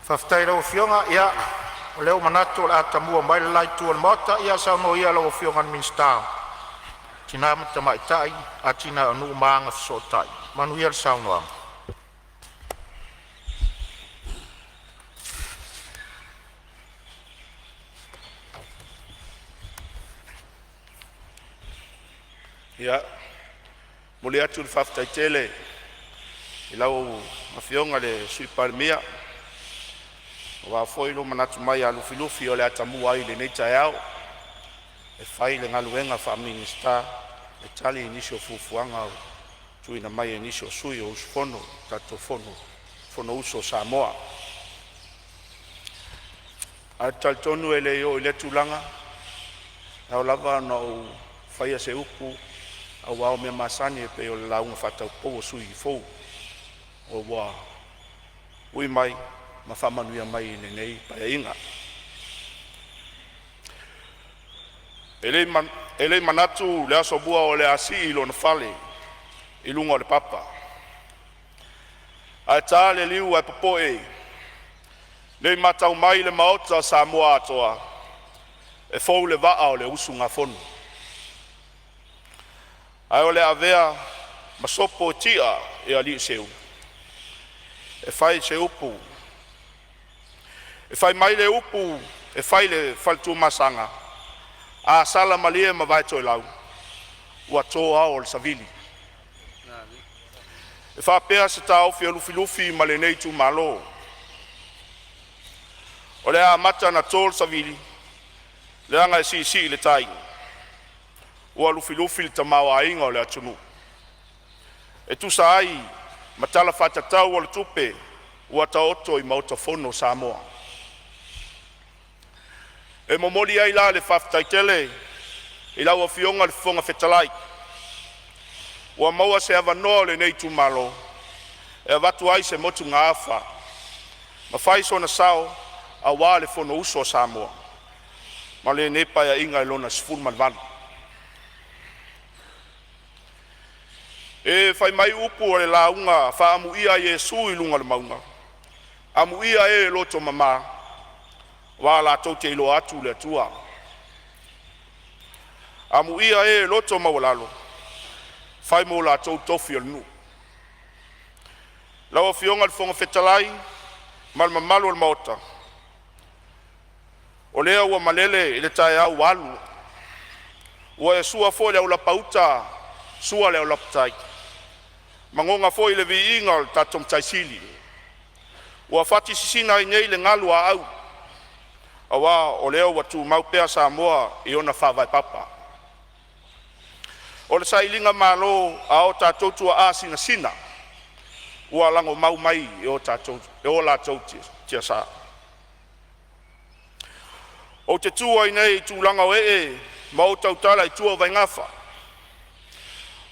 Faafetai i lau Afioga. Ia, o lea ua manatu o le a tamua mai le la itu o le Maota. Ia saunoa ia lau Afioga i le Minisita o Tina ma Tamaitai, Atinae o Nuu ma Agafesootai. Manuia le saunoaga. E momoli atu le faafetai tele i lau Afioga i le Sui Palemia aua foi lou manatu mai ia Lufilufi o le a tamua ai i lenei taeao e fai le galuega faa-Minisita e tali nisi o fuafuaga ua tuuina mai e nisi o sui usufono o le tatou Fonousu a Samoa. Ae ou te talitonu e le i oo i lea tulaga, e ao lava ona ou faia se upu aua o mea masani e pei o le lauga faataupou a sui usufono fou ua ui mai ma faamanuia mai i lenei Paeaiga. E le i manatu le Asomua o le a sii lona fale i luga o le papa, ae ta le liu ae popoe ne i matau mai le Maota o Samoa atoa, e fou le vaa o le usugafono. Ae o le a avea ma sopo e ti'a e alii se ulu e fai se upu. E fai mai le upu e fai i le fale Tuamasaga, “A sala malie ma vaetoelau ua to ao o le savili.” E faapea se taofi o Lufilufi ma lenei itumalo, o le a amata ona to le savili leaga e siisii le tai, ua lufilufi le tamaoaiga o le atunuu e tusa ai ma Tala Faatatau o le Tupe ua taoto i maota fono o Samoa. E momoli ai la le faafetai tele i lau Afioga i le Fofoga Fetalai ua maua se avanoa o lenei itumalo e avatu ai se motugaafa ma fai sona sao aua le Fonousu a Samoa ma lenei Paeaiga lona XVIII. E fai mai upu o le lauga faaamuia a Iesu i luga o le mauga, “Amuia e loto mama, aua latou te iloa atu le Atua. Amuia e loto maualalo, fai mo latou tofi o le nuu.” Lau Afioga i le Fofoga Fetalai ma le mamalu o le Maota, o lea ua malele i le taeao ua alu, ua e sua foi le aulapa uta sua le aulapa tai, magoga foi le viiga o le tatou Matai Sili. Ua fati sisina ai nei le galu a au aua o lea ua tumau pea Samoa i ona faavae papa. O le sailigamalo a o tatou tuaa sinasina ua lagomau mai e o latou tiasa. Ou te tu ai nei i tulaga o ee ma ou tautala i tua o vaigafa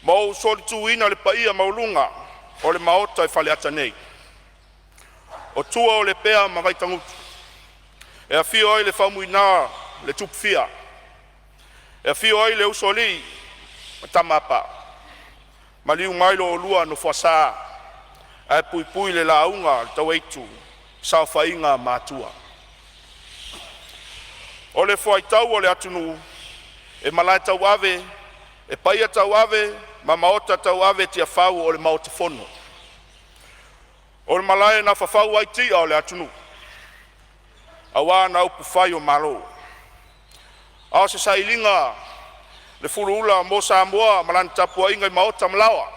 ma ou solituina le paia maualuga o le Maota i Faleata nei. O tua o Lepea ma Vaitagutu e afio ai le Faumuina le Tupufia, e afio ai le Usoalii ma Tama a Paa, maliu mai lo oulua Nofoasa ae puipui le lauga a le Tauaitu, saofaiga a Matua. O le fuaitau o le atunuu e malae tauave, e paia tauave ma maota tauave i Tiafau o le Maota Fono. O le malae na fafau ai tia o le atunuu aua na upufai o Malo. A o se sailiga le fuluula mo Samoa ma lana tapuaiga i maota ma laoa,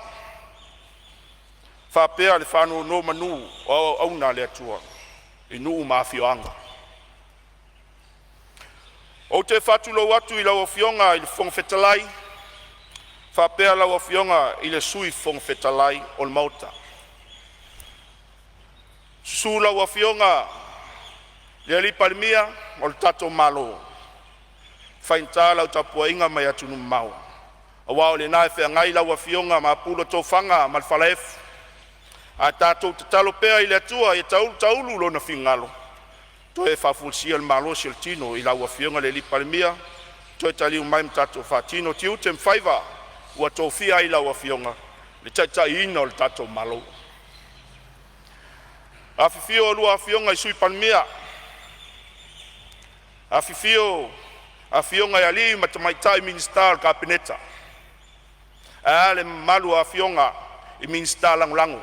faapea le faanonomanu o auauna a le Atua i nuu ma afioaga. Ou te faatulou atu i lau Afioga i le Fofoga Fetalai faapea lau Afioga i le Sui Fofoga Fetalai o le Maota. Susu lau Afioga i le Palemia o le tatou Malo, e faigata lau tapuaiga mai atunuu mamao aua o lena e feagai lau Afioga mapuna tofaga ma le falaefu. Ae tatou tatalo pea i le Atua ia taulu taulu Lona finagalo toe faafoisia le malosi o le tino i lau Afioga i le Palemia, toe taliu mai ma tatou faatino tiute ma faiva ua tofia ai lau Afioga i le taitaiina o le tatou Malo. Afifio a oulua Afioga i Sui Palemia, afifio Afioga i alii ma tamaitai Minisita o le Kapeneta ae a le mamalu o Afioga i Minisita Lagolago.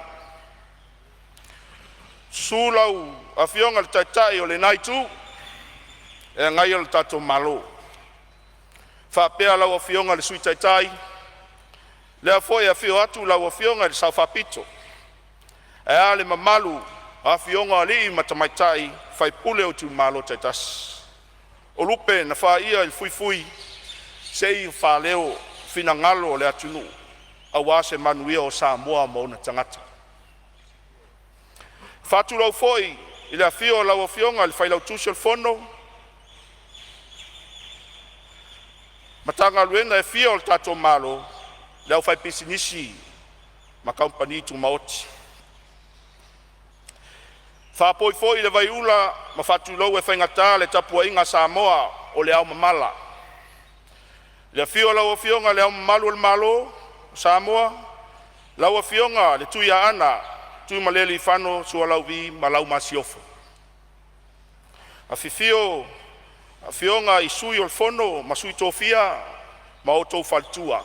Susu lau Afioga i le Taitai o lena Itu e agaia lo tatou Malo, faapea lau Afioga i le Sui Taitai, lea foi e afio atu lau Afioga i le Sao Faapito, ae a le mamalu o afioga i alii ma tamaitai sui usufono o itumalo taitasi. O lupe na faia i le fuifui seia faaleo finagalo o le atunuu aua se manuia o Samoa ma ona tagata. E faatulou foi i le afio o lau Afioga i le Failautusi o le Fono, Matagaluega e fia o le tatou Malo, le aufaipisinisi ma kamupani tumaoti. E faapoi foi le vaiula ma faatulou e faigata le tapuaiga a Samoa o le ao mamala, i le afio o lau Afioga i Le Ao Mamalu o le Malo o Samoa, lau Afioga i le Tuiaana Tuimalealiifano Sualauvi ma lau Masiofo. Afifio Afioga i Sui o le Fono a Sui Tofia ma outou faletua.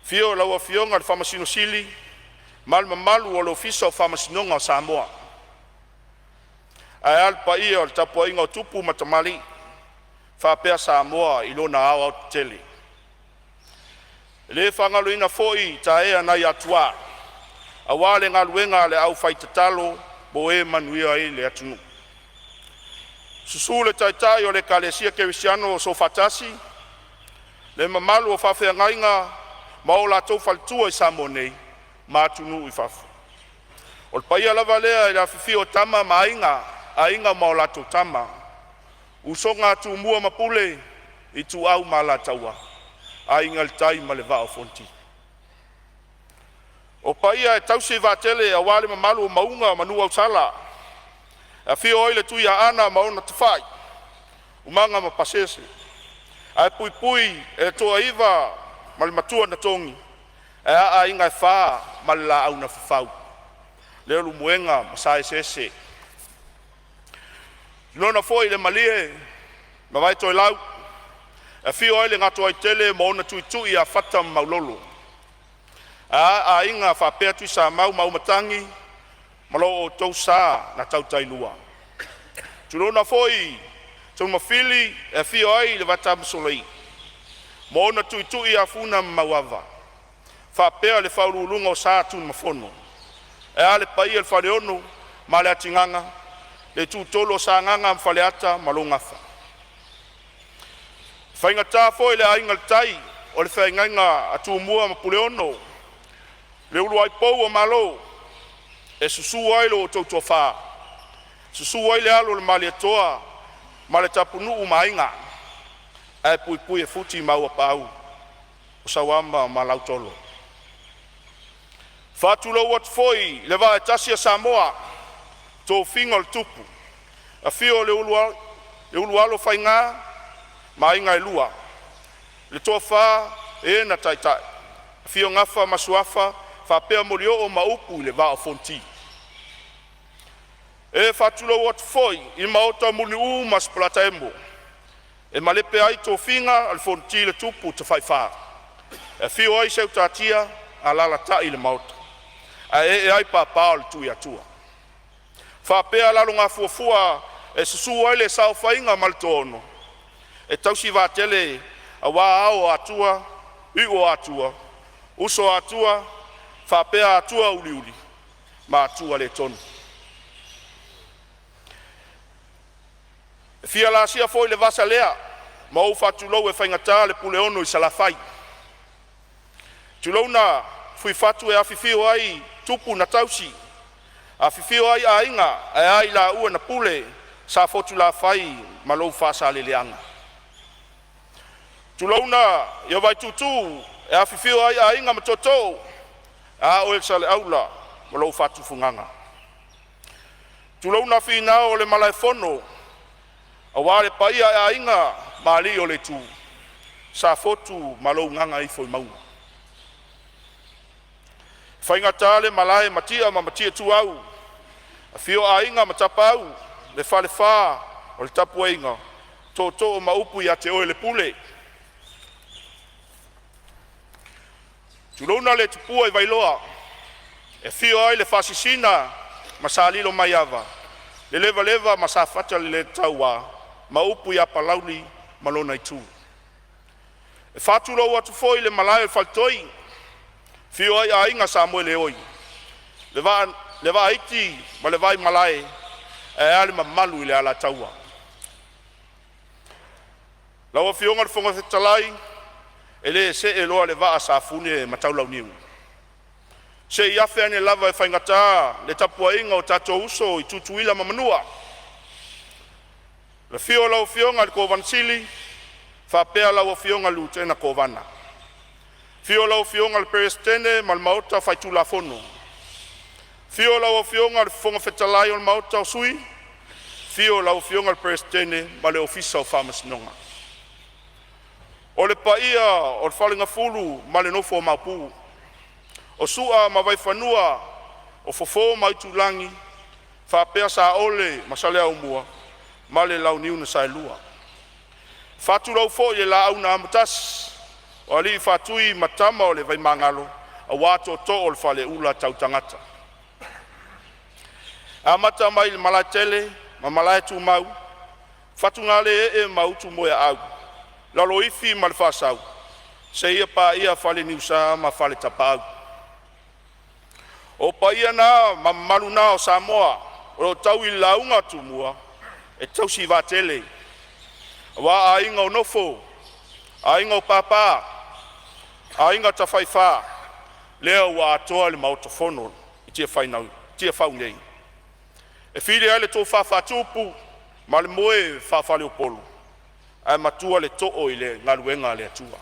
Afio lau Afioga i le Faamasino Sili ma le mamalu o le Ofisa o Faamasinoga o Samoa. Ae a le paia o le tapuaiga o tupu ma tamalii faapea Samoa i lona aoaotetele. E le faagaloina foi taea nai Atua aua le galuega a le aufaitatalo mo e manuia ai le atunuu. Susu le Taitai o le Ekalesia Kerisiano Soofaatasi, le mamalu o faafeagaiga ma o latou faletua i Samoa nei ma atunuu i fafo. O le paia lava lea i le afifio o Tama ma Aiga, Aiga ma latou Tama, Usoga a Tumua ma Pule, Ituau ma Alataua, Aiga i le Tai ma le Vaa o Fonoti. O paia e tausi vaatele aua le mamalu o Mauga ma Nuuausala, e afio ai le Tuiaana ma ona tafai, Umaga ma Pasese, ae puipui e le Toaiva ma le Matua na Togi, ae a aiga e fa ma le Laau na Fafau, Leulumoega ma Saeseese. Tulouna foi le malie ma Vaitoelau, e afio ai le Gatoaitele ma ona tuitui ia Fata ma Maulolo, ae a aiga faapea Tuisamau ma Auimatagi ma lo outou sa na tautailua. Tulouna foi Tumafili e afio ai le Vaitaamasolei ma ona tuitui ia Funa ma Mauava faapea le faauluuluga o Sa Tunumafono. Ae a le paia i le Faleono ma le Atigaga, le itutolu o Sagaga ma Faleata ma lou gafa. E faigata foi le Aiga i le Tai o le feagaiga a Tumua ma Puleono, le uluai pou o Malo, e susu ai lo outou toafa, susu ai le alo o le Malietoa ma le Tapunuu ma Aiga, ae puipui e Futi ma Auuapaau o Sauama ma Lautolo. E faatulou atu foi i le vaa e tasi o Samoa, tofiga o le tupu, afio le Ulualofaiga ma aiga e lua, le toafa o e na taitai, afio Gafa ma Suafa faapea Molioo ma upu i le Vaa o Fonoti. E faatulou atu foi i le maota o Mulinuu ma Saleaaumua e malepe ai tofiga a le Fonoti le Tupu Tafaifa, e afio ai Seutatia alalatai le maota ae ee ai papa o le Tuiatua. Faapea Lalogafuafua e susu ai le Saofaiga ma le Toaono, e tausi vaatele aua ao o Atua, iu o Atua, uso o Atua faapea Atua uliuli ma Atua le tonu. E fia laasia foi le vasa lea ma ou faatulou e faigata le Puleono i Salafai. Tulouna Fuifatu e afifio ai tupu na tausi, afifio ai aiga ae a i laua na pule, Safotulafai ma lou Faasaleleaga. Tulouna Vaituutuu e afifio ai aiga ma tootoo, ae a oe Saleaula ma lou faatufugaga. Tulouna Finao o le Malaefono aua le paia o aiga ma alii o le itu, Safotu ma lou gagaifoemauga. E faigata le malae i Matia ma Matiaituau Afio Aiga ma Tapaau, le Falefa o le Tapuaiga, Tootoo ma upu ia te oe le Pule. Tulouna le tupua i Vailoa, e afio ai le Faasisina ma Sa Lilomaiava, le Levaleva ma Safata le le taua ma upu ia Palauli ma lona itu. E faatulou atu foi i le malae o le faletoi, afio ai aiga Samoeleoi, le Vaaiti ma le Vaimalae ae a le mamalu i le Alataua. Lau Afioga i le Fofoga Fetalai, e le see loa le vaa a Safune ma Taulauniu se i afe ane lava e faigata le tapuaiga o tatou uso i Tutuila ma Manua. Le afio o lau Afioga i le Kovana Sili faapea lau Afioga i le Lutena Kovana, afio lau Afioga i le Peresetene ma le Maota Faitulafono, afio lau Afioga i le Fofoga Fetalai o le Maota o Sui, afio lau Afioga i le Peresetene ma le Ofisa o Faamasinoga. O le paia o le Faleagafulu ma le nofo a Maopu, o Sua ma Vaifanua, o Fofo ma Aitulagi, faapea Saole ma Saleaaumua ma le Launiu na Saelua. Faatulou foi i le Laau na Amotasi, o Alii Faatui ma Tama a le Vaimagalo, aua Tootoo o le Faleula Tautagata. E amata mai i le Malaetele ma Malaetumau, Fatugalē ee ma Utumoeaau, Laloifi ma le Faasau seia paia Faleniusa ma Faletapaau. O paia na ma mamalu na o Samoa o lo o tau i le lauga a Tumua e tausi vaatele, aua aiga o Nofo, Aiga o Papa, Aiga Tafaifa, lea ua atoa le Maota Fono i Tiafau nei, e fili ai le tofa faatupu ma le moe faafaleupolu, ae matua le too i le galuega a le Atua.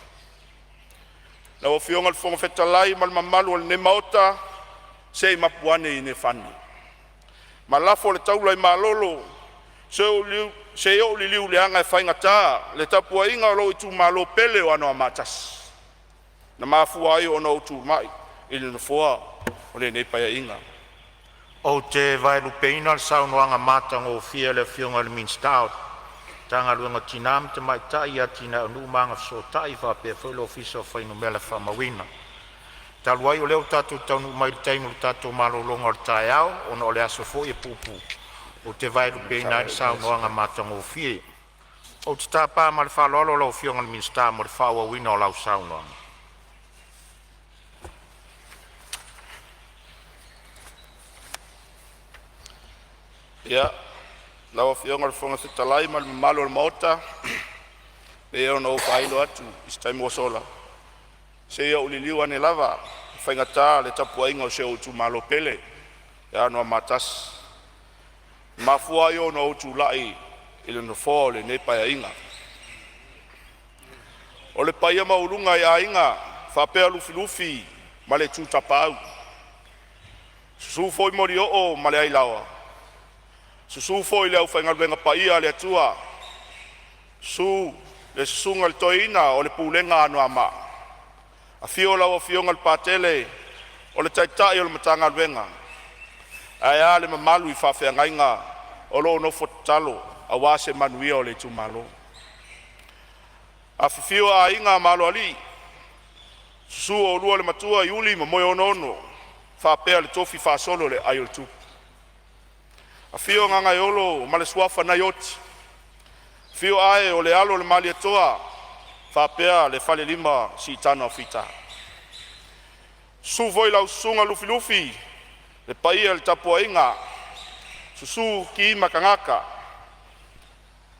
Lau Afioga i le Fofoga Fetalai ma le mamalu o lenei Maota, se i mapu ane i Niafane ma lafo le taula i malolo se i ou liliu leaga e faigata le tapuaiga a lou itumalo pele o Anoamaa 1, na mafua ai ona ou tulai i le nofoa o lenei Paeaiga. Ou te vaelupeina le saunoaga matagofie a le Afioga i le Minisita o Tina ma Tamaitai, Atinae o Nuu ma Agafesootai faapea foi le Ofisa o Fuainumera Faamauina. Talu ai o lea ua tatou taunuu mai i le taimi o le tatou malologa o le taeao, ona o le aso foi e puupuu, ou te vaelupeina ai le saunoaga matagofie. Ou te tapa ma le faaaloalo lau Afioga i le Minisita mo le faaauauina o lau saunoaga. Lau Afioga i le Fofoga Fetalai ma le mamalu o le Maota, e pei ona ou faailo atu i se taimi ua sola, se i ou liliu ane lava e faigata le tapuaiga a si ou itumalo pele ia Anoamaa 1, na mafua ai ona ou tulai i le nofoa o lenei Paeaiga. O le paia maualuga i Aiga faapea Lufilufi ma le Itu Tapaau, susu foi Molioo ma le Ailaoa, susu foi le aufaigaluega paia a le Atua, susu le susuga i le toeaina o le pulega a Anoamaa, afio lau Afioga i le Patele o le taitai o le Matagaluega, ae a le mamalu i faafeagaiga o lo o nofo tatalo aua se manuia o le itumalo. Afifio Aiga ma Aloalii, susu oulua le Matua Iuli ma Moeonoono faapea le tofi faasolo i le ai o le Tupu. Afio Gagaeolo ma le suafa Naioti, afio Ae o le alo o le Malietoa faapea le falelima o Siitana o Fita. Susu foi lau susuga Lufilufi le paia i le tapuaiga, susu Ki ma Kagaka,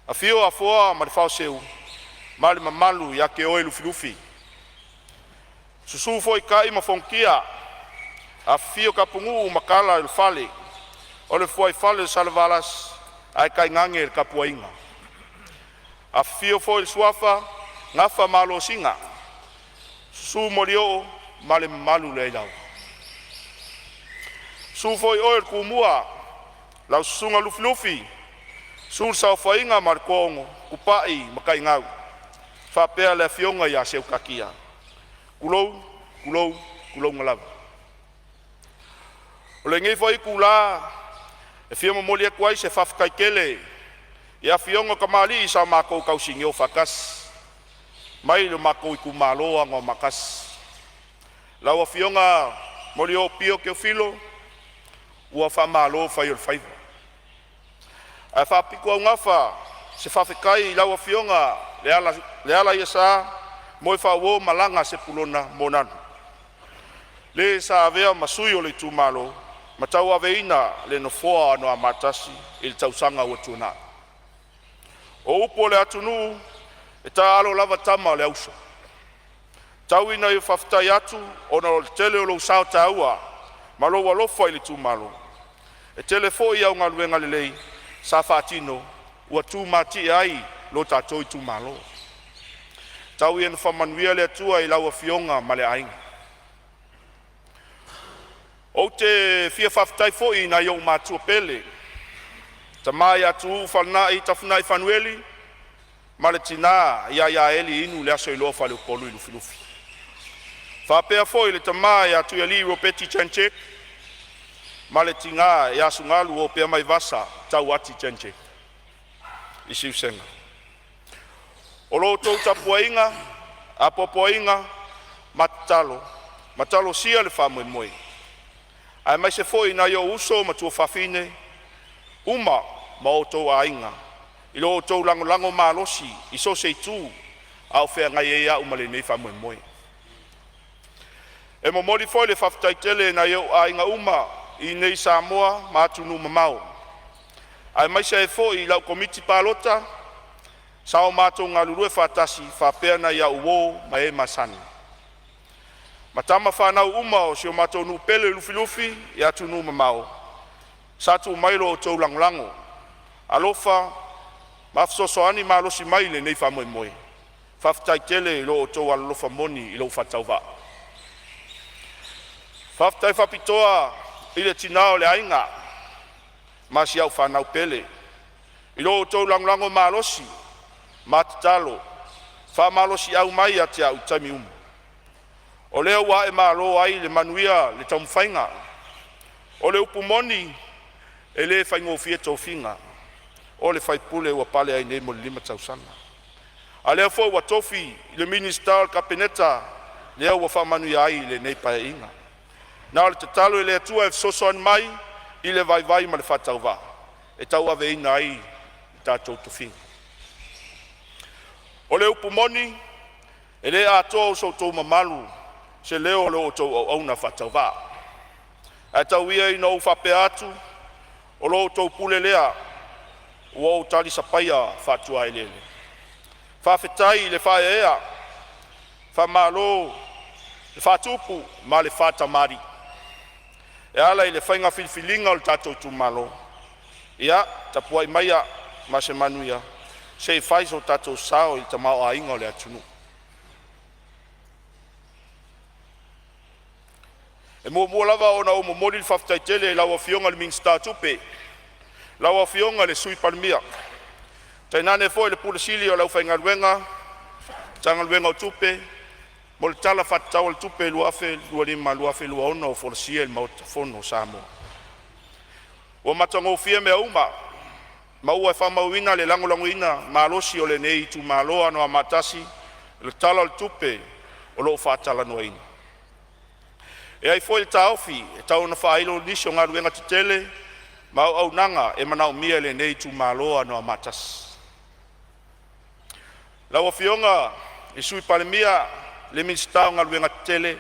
afio Afoa ma le Faaseu ma le mamalu ia te oe Lufilufi. Susu foi Tai ma Fonotia, afifio Tapunuu ma tala i le fale, o le fuaifale o Salevalasi ae tainane le tapuaiga. Afifio foi le suafa Gafa ma Alosina, susu Molioo ma le mamalu i le Ailaoa. Susu foi oe le Tumua, lau susuga Lufilufi, susu le saofaiga ma le toaono, Tupai ma Taigau faapea le afioga ia Seutatia. Tulou, tulou, tulouna lava. O lenei foi itula e E fia momoli atu ai se faafetai tele i afioga i tamalii sa matou tausinio faatasi mai lo matou itumalo o Anoamaa 1, lau Afioga Molioo Pio Teofilo, ua faamalo fai o le faiva. Ae faapitoaugafa se faafetai i lau Afioga Lealaiasa Moefaauo Malaga Sepulona Moananu, le sa avea ma sui o le itumalo ma tauaveina le nofoa o Anoamaa 1 i le tausaga ua tuanai. O upu a le atunuu, e taalo lava tama o le auso. Tau ina ou faafetai atu ona o le tele o lou sao taua ma lou alofa i le itumalo. E tele foi au galuega lelei sa faatino ua tumatie ai lo tatou itumalo. Tau ia ina faamanuia le Atua i lau afioga ma le aiga. Ou te fia faafetai foi i nai ou matua pele, tama ia Tuuu Fealinai Tafinai Fanueli ma le tina ia Eli Inu Leasoiloa Faleupolu i Lufilufi. Faapea foi le tama ia Tuialii Ropati Jan Check ma le tina ia Sugalu Opeamaivasa Tauati Jan Check i Siusega. O lo outou tapuaiga, apoapoaiga ma tatalo ma talosia le faamoemoe, aemaise foi nai ou uso ma tuafafine uma ma o outou aiga i lo outou lagolago malosi i so o se itu a o feagai ai au ma lenei faamoemoe. E momoli foi le faafetai tele i nai ou aiga uma i inei i Samoa ma atunuu e mamao, aemaise ai foi lau Komiti Palota sa o matou galulue faatasi faapea nai au uo ma e masani ma tama fanau uma o si o matou nuu pele i Lufilufi i atunuu e mamao sa tuu mai lo outou lagolago, alofa ma fesoasoani malosi mai i lenei faamoemoe. Faafetai tele i lo outou alolofa moni i lou faatauvaa. Faafetai faapitoa i le tina o le aiga ma si au fanau pele i lo outou lagolago malosi ma tatalo faamalosiau mai ia te au i taimi uma, o lea ua aemalo ai i le manuia le taumafaiga. O le upu moni, e le faigofie tofiga o le sui usufono ua pale ai nei mo le 5 tausaga, a o lea foi ua tofi i le Minisita o le Kapeneta lea ua faamanuia ai i lenei Paeaiga. Na o le tatalo i le Atua e fesoasoani mai i le vaivai ma le faatauvaa e tauaveina ai lo tatou tofiga. O le upu moni, e le atoa so outou mamalu i se leo o la outou auauna faatauvaa. Ae tau ia ina ou faapea atu, o la outou pule lea ua ou talisapaia faatuaeleele. Faafetai le faaeaea, faamalo le faatupu ma le faatamalii e ala i le faiga filifiliga a lo tatou itumalo. Ia tapuai maia ma se manuia se i fai so tatou sao i le tamaoaiga o le atunuu. E muamua lava ona ou momoli le faafetai tele i lau Afioga i le Minisita o Tupe, lau Afioga i le Sui Palemia, tainane foi le Pule Sili o le Aufaigaluega a le Matagaluega o Tupe mo le Tala Faatatau o le Tupe 2025/2026 ua folasia i le Maota Fono o Samoa. Ua matagofie mea uma ma ua faamauina le lagolagoina malosi o lenei itumalo o Anoamaa 1 i le Tala o le Tupe o lo o faatalanoaina. E i ai foi le taofi e tau ina faailo nisi o galuega tetele ma auaunaga e manaomia e lenei itumalo o Anoamaa 1. Lau Afioga i le Sui Palemia, le Minisita o Galuega Tetele,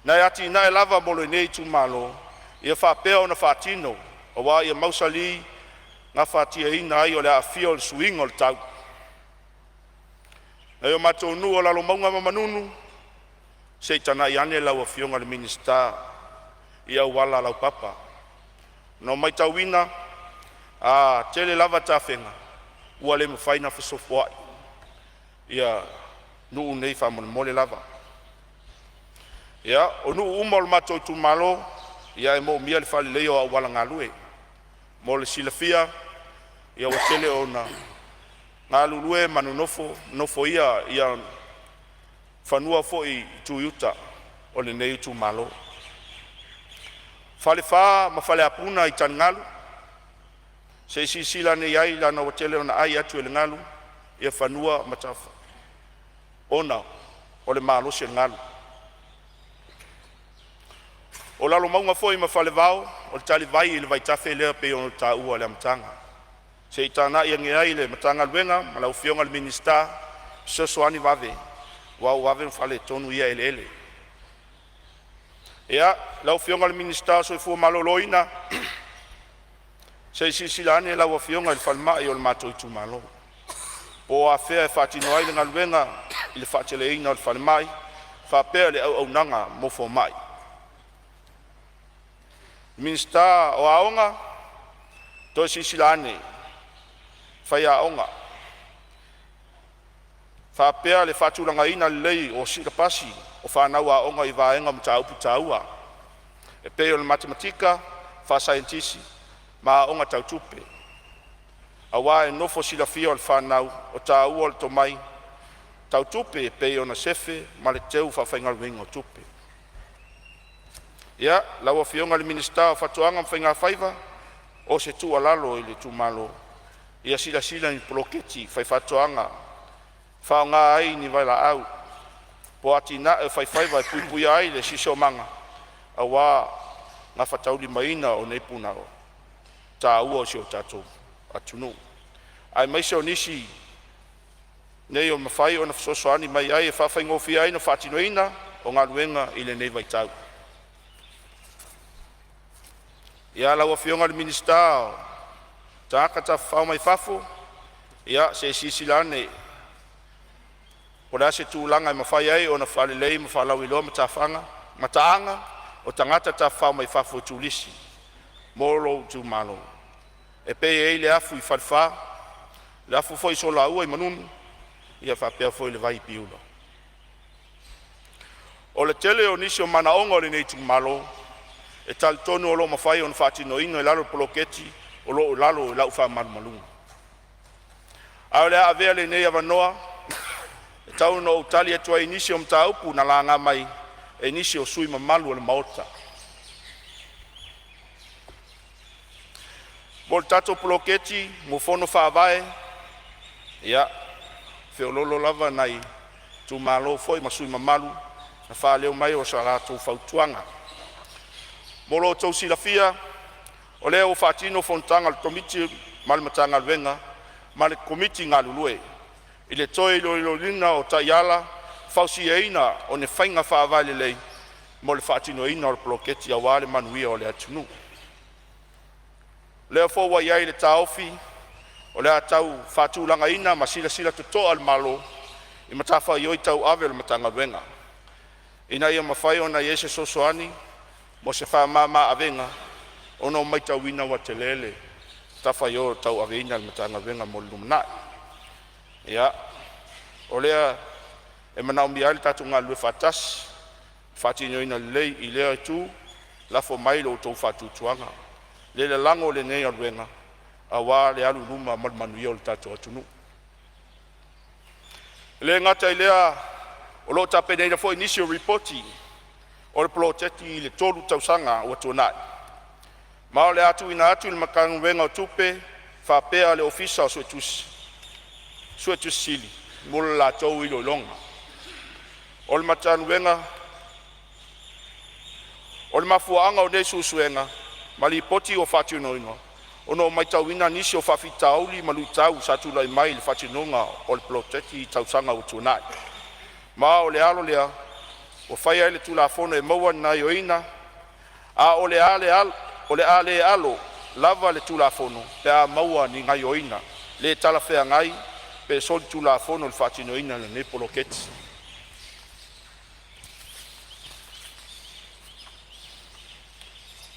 o atinae lava mo lenei itumalo ia faapea ona faatino aua ia mausali gafatiaina ai le aafia o le suiga o le tau. Nai o matou nuu o Lalomauga ma Manunu, se i tagai ane lau Afioga i le Minisita i auala laupapa. Na matauina a tele lava tafega ua le mafai ona fesofoai ia nuu nei faamolemole lava. Ia, o nuu uma o le matou itumalo e moomia le faaleleia o auala galue. Mo le silafia ua tele ina galulue ma nonofo nofoia fanua foi i itu i uta o lenei itumalo. Falefa ma Faleapuga i taligalu, se i silasila ane i ai leaga ua tele ina aami atu e le galu fanua ma ona o le malosi o le galu. O Lalomauga foi ma Falevao o le talivai i le vaitafe lea pei ona ou taua i le amataga. Se i tagai ane i ai le Matagaluega ma lau Afioga i le Minisita e fesoasoani vave aua ua vave ona faaletonu ia eleele. Lau Afioga i le Minisita o le Soifua Maloloina, se i silasila ane lau Afioga i le falemai o le matou itumalo, po o afea e faatino ai le galuega i le faateleina o le falemai faapea le auaunaga mo fomai. Minisita o Aoga, toe silasila ane i faiaoga faapea le faatulagaina lelei o silapasi o fanau aoga i vaega o mataupu taua e pei o le matematika, faasaienitisi ma aoga tau tupe, aua e nofo silafia e le fanau le taua o le tomai tau tupe e pei ona sefe ma le teu faafaigaluegaina o tupe. Lau Afioga i le Minisita o Faatoaga ma Faiga Faiva, o se tuualalo i le itumalo, ia silasila i ni poloketi faifaatoaga e faaaoga ai ni vailaau po o atinae o faifaiva e puipuia ai le siosiomaga aua le gafataulimaina o nei punaoa taua o si o tatou atunuu, aemaise o nisi nei o mafai ona fesoasoani mai ai e faafaigofie ai ona faatinoina o galuega i lenei vaitau. Lau Afioga i le Minisita o Tagata Tafafao Maimoa mai Fafo, ia se i silasila ane po o le a se tulaga e mafai ai ona faalelei ma faalauiloa mataaga o tagata tafafao mai fafo e turisi mo lou itumalo. E pei e i ai le afu i Falefa, le afu foi i Solaua i Manunu faapea foi le vai i Piula. O le tele o nisi o manaoga o lenei itumalo e talitonu o lo o mafai ona faatinoina i lalo o le poloketi o lo o i lalo o lau faamalumaluga. Ae o le a avea lenei avanoa e tau ina ou tali atu ai i nisi o mataupu na laga mai e nisi o sui usufono mamalu o le Maota. Mo le tatou Poloketi mo Fono Faavae, ia, e feoloolo lava nai itumalo foi ma sui usufono mamalu na faaleo mai so latou fautuaga. Mo lo outou silafia, o lea ua faatino fonotaga a le Komiti ma le Matagaluega ma le Komiti galulue i le toe iloiloina o taiala e fausiaina o ni faiga faavae lelei mo le faatinoina o le poloketi aua le manuia o le atunuu. O lea foi ua i ai le taofi o le a tau faatulagaina ma silasila totoa le Malo i matafaioi tauave a le Matagaluega ina ia mafai ona i ai se fesoasoani mo se faamama-avega, ona ua matauina ua tele le matafaioi o tauaveina e le Matagaluega mo le lumanai. O lea e manaomia ai lo tatou galulue faatasi e faatinoina lelei. I lea itu, lafo mai lo outou faatuatuaga e lalago lenei galuega aua le alu i luma ma le manuia o le tatou atunuu. E le gata i lea, o lo o tapenaina foi nisi o Lipoti o le Poloketi i le 3 tausaga ua tuanai, ma o le a tuuina atu i le Matagaluega o Tupe faapea le Ofisa Suetusi Sili mo le latou iloiloga. O le mafuaaga o nei suesuega ma lipoti ua faatinoina, ona ua matauina nisi o faafitauli ma luitau sa tulai mai i le faatinoina o le poloketi i tausaga ua tuanai. Ma o le ala lea ua faia ai le Tulafono e maua ai gaoioiga, a o le a le alo lava le Tulafono pe a maua ni gaoioiga le talafeagai pe solitulafono i le faatinoina o lenei poloketi.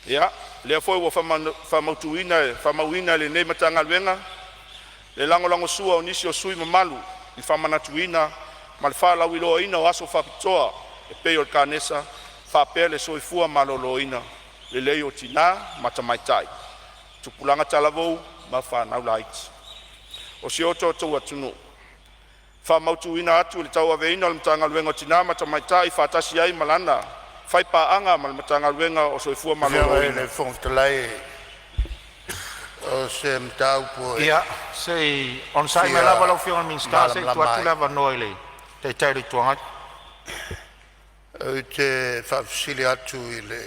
Ia, lea foi ua faamauina e lenei Matagaluega le lagolagosua a nisi o sui usufono mamalu i le faamanatuina ma le faalauiloaina o aso faapitoa e pei o le Kanesa faapea le soifua maloloina lelei o tina ma tamaitai, tupulaga talavou ma fanau laiti o si o tatou atunuu. E faamautuina atu le tauaveina o le Matagaluega o Tina ma Tamaitai faatasi ai ma lana Faipaaga ma le Matagaluega o le Soifua Afioga i Maloloina. le Fofoga Fetalai, o se mataupu e Ia, se i onosai mai fia lava lau Afioga i le Minisita se i tuu malamalama atu ai. le avanoa i le Taitai o le Itu Agai. Ou te faafesili atu i le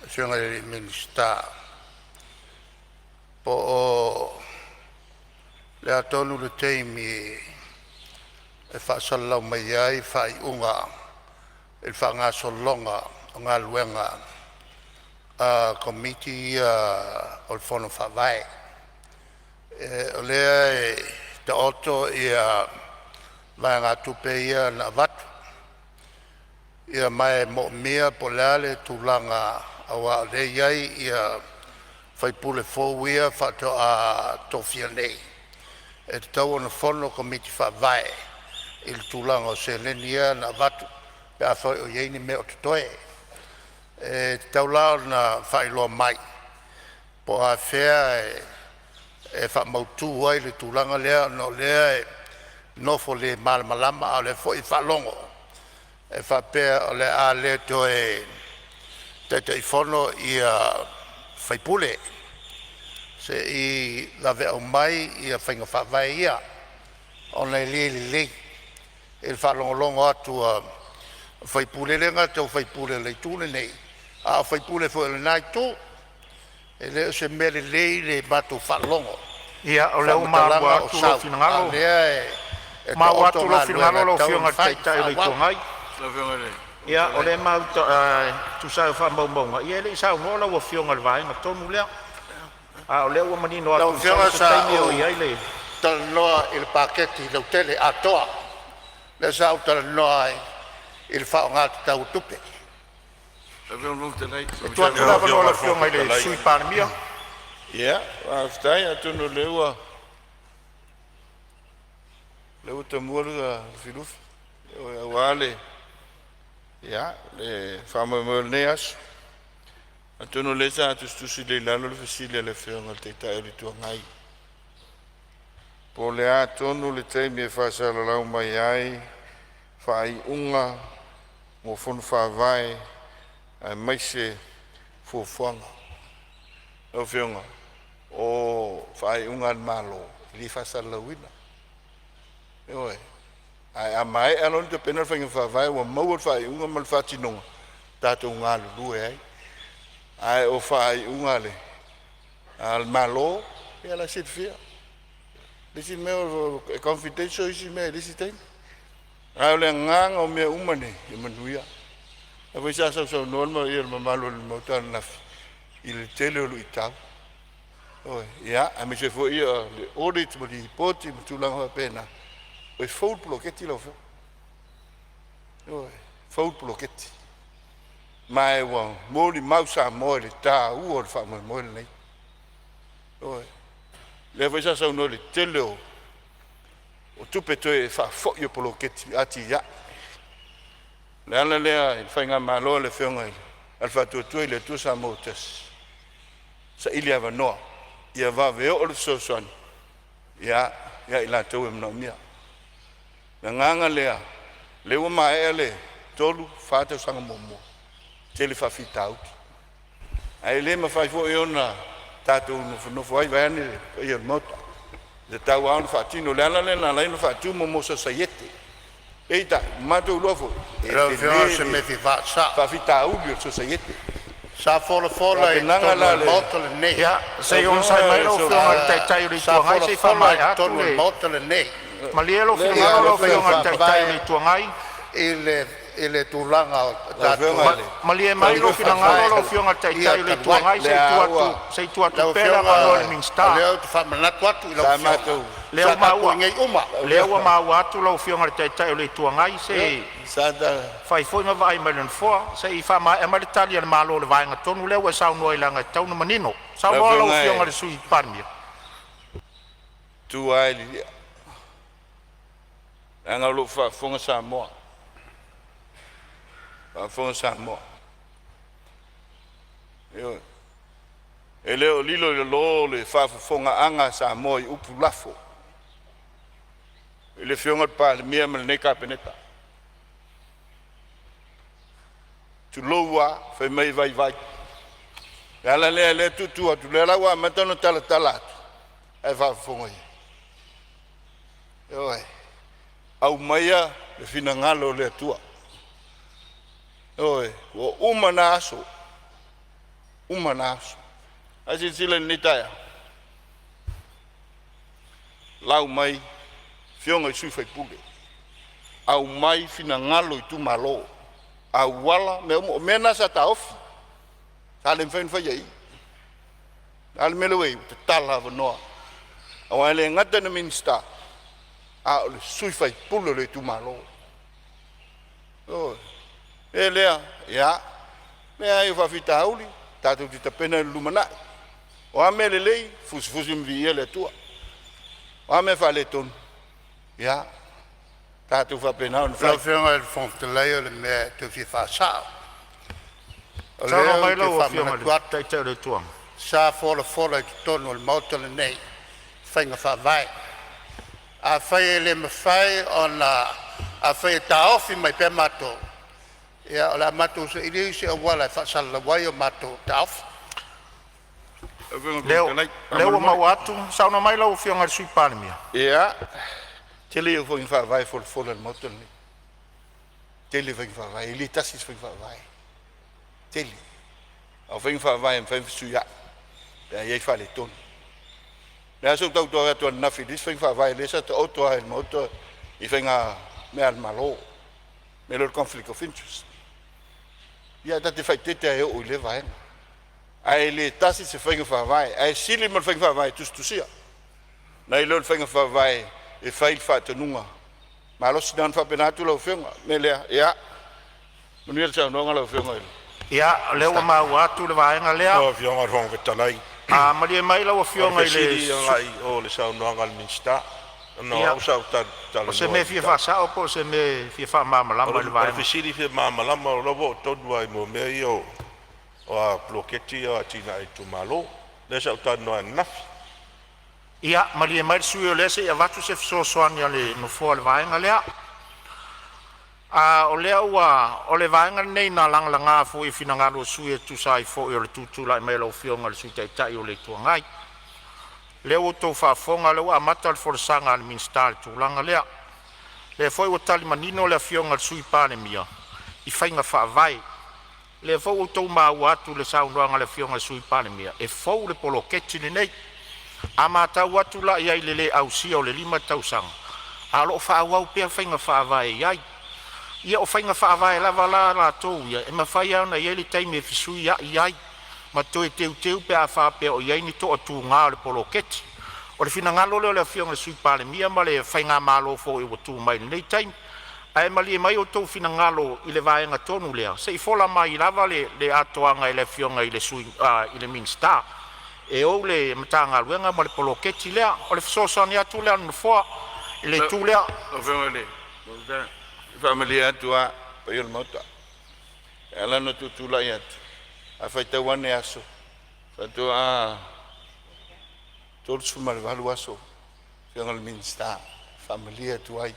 Afioga i le Minisita, po o le a tonu le taimi e faasalalau mai ai faaiuga i le faagasologa o galuega a Komiti ia o le Fono Faavae. O lea e taoto ia vaegatupe ia na avatu, ia ma e moomia po o le a le tulaga aua o lea e i ai ia faipule fou ia faatoa tofia nei, e tatau ona fono Komiti Faavae i le tulaga o seleni ia na avatu pe afai o i ai ni mea o totoe. E tatau la ona faailoa mai po o afea e faamautu ai le tulaga lea ona o lea e nofo le malamalama, a o lea foi e faalogo e faapea o le a le toe Taitaifono sui usufono. Se i vave aumai faiga faavae ia ona e le lelei i le faalogologo atu a sui usufono, e le gata o sui usufono o le itu lenei a o sui usufono foi o lena itu. E le o se mea lelei le matou faalogo Ia, i o lea ua maua faamatalaga o atu lou sau, a o finagalo. lea e Maua taoto atu lou galuega finagalo e lau tatau Afioga ona i le fai Taitai o le Itu faaauau. Agai. Ia, o lea e tusa ai o faamaumauga, ia e le i saunoa lau Afioga i le vaega tonu lea. A o lea ua manino Lau atu masalo Afioga o se sa taimi oo ou i ai le talanoa i le paketi lautele atoa, lea sa ou talanoa ai i le faaaoga tatau o tupe. E tuu atu le Lau avanoa i Afioga lau i le Fofoga Afioga i le Fetalai… Sui Palemia. Ia, faafetai atonu o lea ua tamua le Lufilufi aua le faamoemoe o lenei aso. Atonu o lea sa tusitusi lelei i lalo le fesili a le Afioga i le Taitai o le Itu Agai, po o le a tonu le taimi e faasalalau mai ai faaiuga mo Fono Faavae aemaise fuafuaga. Lau Afioga, o faaiuga a le Malo e le faasalalauina, ioe. Ae a maea loa ona tapena le faiga faavae ua maua le faaiuga ma le faatinoga, tatou galulue ai. Ae o faaiuga a le Malo, ia la e silafia. O le isi mea e confidential isi mea i le isi taimi. A o le agaga o mea uma nei, ia manuia. O lea foi sa sausaunoa le mamalu o le Maota ananafi i le tele o luitau, ioe, aemaise foi o le audit ma lipoti ma tulaga faapena. E fou le poloketi lau Afioga, ioe, e fou le poloketi ma ua molimau Samoa i le taua o le faamoemoe lenei. Ioe, lea foi sa saunoa i le tele o tupe toe faafoi o poloketi atiae. O le ala lea i le faigamalo a le Afioga a le Faatuatua i le Atua Samoa ua Tasi, saili avanoa ia vave oo le fesoasoani ia i latou e manaomia. O le agaga lea, lea ua maea le 3, 4 tausaga muamua, tele faafitauli, ae le mafai foi ona tatou nofonofo ai vaeane le paia o le Maota, e tatau lava ona faatino. O le ala lea na ala ai ona faatu mo sosaiete. Peitai ua matou iloa foi e Lau Afioga o tele se le mea e fia faasa'o. faafitauli o le sosaiete. Sa folafola i Tapenaga totonu o la le le Maota lenei. Ia, se Lau i onosai mai Afioga e lau Afioga i le Solia Taitai o le Sa Itu Agai se i folafola i faamaea atu totonu o le le… Maota lenei Malie lou lea finagalo lau lau faiga Afioga Afioga i le Taitai o faavae le Itu Agai. i le tulaga o lau tatou Afioga i le Malie faiga mai lou Fofoga finagalo faavae lau Fetalai, Afioga i le ia Taitai o le talu Itu ai. Agai, lea ua se i tuu atu Lau pea le Afioga avanoa i le o Minisita. lea ou te faamanatu atu i lau sa Afioga, matou Lea sa ua tatou i maua, inei uma. lau lea ua Afioga maua atu lau Afioga i le Taitai o le Itu Agai, se sa ta fai foi ma vaai mai i le Nofoa. Se i faamaea mai le tali a le Malo i le vaega tonu lea ua e saunoa ai leaga e tatau ona manino. Lau Saunoa lau Afioga Afioga i e le Sui Palemia. tu lava i lilia leaga o lo o faafofoga Samoa, faafofoga Samoa. Ioe. E le o lilo i lalo le faafofogaaga a Samoa i upu lafo i le Afioga i le Palemia ma lenei Kapeneta. Tulou a, fai mai e vaivai. O le ala lea e tuutu atu, o lea la ua amata ona talatala atu, ae faafofoga i ai. Ioe, aumaia le finagalo o le Atua. Ioe, ua uma na aso, uma na aso. Ae silasila i lenei taeao, lau mai afioga i sui usufono, aumai finagalo o itumalo, auala, mea uma. O mea na sa taofi, sa le mafai ona faia i i. A o le mea lea ua i ai? Ua tatala avanoa, aua e le gata ina Minisita a o le sui usufono o le itumalo. Ioe, o le mea lea, ia leai o faafitauli tatou te tapena i le lumanai. O a mea lelei, fusifusi ma viia le Atua. O a mea faaletonu, ia tatou faapena ona Lau fai. Afioga i le Fofoga Fetalai o le mea e toe fia faasa'o. O Saunoa lea ou mai te lau Afioga i le faamanatu atu, Taitai o le Itu Agai. sa folafola i totonu o le Maota lenei faiga faavae. Afai e le mafai ona, afai e taofi mai pea matou, ia o le a matou saili isi auala e faasalalau ai o matou taofi. Lau Afioga i le Lea Fofoga Fetalai, lea ua faamolemole. maua atu. Saunoa mai lau Afioga i le Sui Palemia. Ia, tele ia o faiga faavae e folafola i le Maota lenei. Tele faiga faavae, e le tasi se faiga faavae. Tele. A o faiga faavae e mafai ona fesuiai pe a i ai faaletonu. O le a sa ou tau atu ananafi i le isi faiga faavae lea sa taoto lava i le Maota i faiga mea a le Malo, le mea lea o le conflict of interest. Ia ta te faaeteete lava e oo i lea vaega. Ae le tasi se faiga faavae, ae sili ma le faiga faavae tusitusia nai lo le faiga faavae e fai i le faatonuga malosi. Na ona faapena atu lau Afioga. O le mea lea, ia manuia le saunoaga lau Afioga i le Ia, o lea ua Minisita. maua atu le vaega lea. Lau Afioga i le Fofoga Fetalai, A malie mai lau o le Afioga i le fesili agai i o le saunoaga a le Minisita ona o Ia, au sa ou o se talanoa mea i e le fia mataupu. faasao po o se mea e fia faamalamalama i le O le vaega. fesili fia malamalama, o la ua oo tonu lava i mea ia o poloketi ia o atinae a itumalo, lea sa ou talanoa ai ananafi. Ia malie mai le sui usufono o lea se i avatu se fesoasoani a le Nofoa i le vaega lea. O lea ua… O le vaega lenei na lagalaga foi i finagalo o sui usufono e tusa ai foi o le tutulai mai o lau Afioga i le Sui Taitai o le Itu Agai. O lea ua outou faafofoga o lea ua amata le folasaga a le Minisita i le tulaga lea. O lea foi ua tali manino le Afioga i le Sui Palemia i faiga faavae. O lea foi ua outou maua atu i le saunoaga a le Afioga i le Sui Palemia, e fou le poloketi lenei. A matau atu la i ai i le le ausia o le 5 tausaga, a o lo o faaauau pea faiga faavae e i ai. Ia o faiga faavae lava la latou ia, e mafai lava ona i ai le taimi e fesuiai ai ma toe teuteu pe a faapea o i ai ni toatuga o le poloketi. O le finagalo lea o le Afioga i le Sui Palemia ma le faigamalo foi ua tu mai i lenei taimi. Ae malie mai outou finagalo i le vaega tonu lea, se i fola mai lava le atoaga i le Afioga i le Minisita e ou le Matagaluega ma le poloketi lea. O le fesoasoani atu lea a le Nofoa i le itu lea. Lau Afioga i le Fofoga Fetalai, e faamalie atu lava i le paia o le Maota, e ala ona tutulai atu, a faitau ane aso, faatoa 38 aso, afioga i le Minisita, e faamalie atu ai.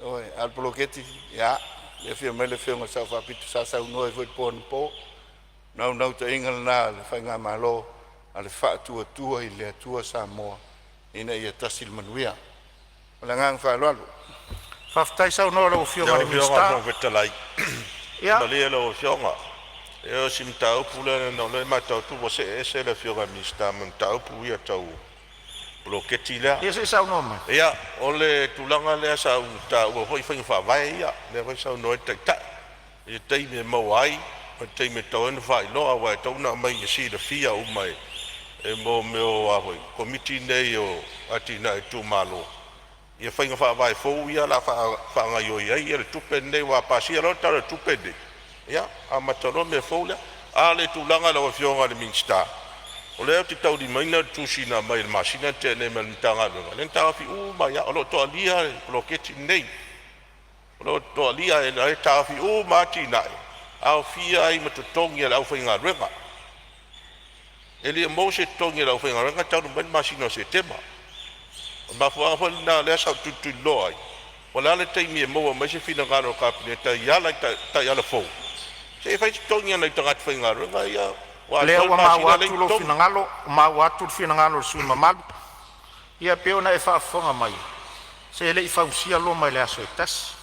Ioe, a o le poloketi, ia, lea e afio mai le Afioga i le Sao Faapito sa saunoa ai foi i le po anapo. O le naunautaiga lena o le faigamalo a le Faatuatua i le Atua Samoa ina ia tasi le manuia. Ma le agaga faaaloalo. Faafetai saunoa i lau Afioga i Lau le Afioga i le Minisita. Fofoga Fetalai, Ia, malie lau Afioga, e o si mataupu lea ona o lea e matau atu ua see ese le Afioga i le Minisita ma mataupu ia tau poloketi lea. Ia se i saunoa mai. Ia, o le tulaga lea sa ou taua foi faiga faavae ia, lea foi e saunoa ai le Taitai i le taimi e maua ai ma le taimi e tatau ai ona faailoa, aua e tatau ona aumai e silafia uma e mo mea o a foi Komiti nei o Atinae a Itumalo ia faiga faavae fou ia o le a faagaoioi ai le tupe lenei. Aua a pasia loa le Tala o le Tupe lenei, ia amata loa mea fou lea. A o le tulaga i lau Afioga i le Minisita, o lea ou te taulimaina le tusi na aumai i le masina na tea nei mai le Matagaluega, lea na taofi uma ai lava, o lo o toalia le poloketi lenei. O lo o toalia, o la e taofi uma lava atinae, aofia ai ma totogi o le aufaigaluega. E le o maua se totogi o le aufaigaluega talu mai le masina o Setema. O le mafuaaga foi lena o lea sa ou tulituliloa ai, po o le a le taimi e maua mai ai se finagalo o le Kapeneta e ala i taiala fou Se i fai se totogi o nai tagata faigaluega ia ua Lea atoa le ua masina maua e leai atu ni lou totogi. finagalo, maua atu le finagalo o le sui usufono mamalu. Ia e pei ona e faafofoga mai, se e le i fausia Roma i le aso e tasi.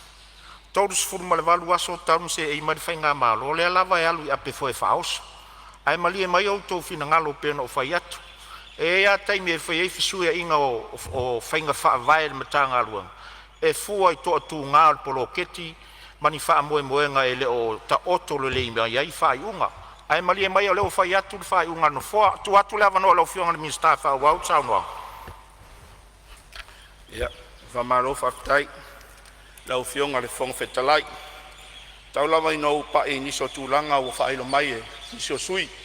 E 38 aso talu ona seei mai le faigamalo, o lea lava e alu i ape foi e faaoso. Ae malie mai outou finagalo e pei ona ou fai atu, e i ai lava taimi e fai ai fesuiaiga o faiga faavae i le Matagaluega e fua i toatuga o le poloketi ma ni faamoemoega e le o taoto lelei mai ai faaiuga. Ae malie maia o lea ua fai atu le faaiuga a le Nofoa. Tuu atu le avanoa i lau Afioga i le Minisita e faaauau le saunoaga. Ia, faamalo faafetai i lau Afioga i le Fofoga Fetalai. Tau lava ina ou pai i nisi o tulaga ua faailo mai e nisi o sui usufono,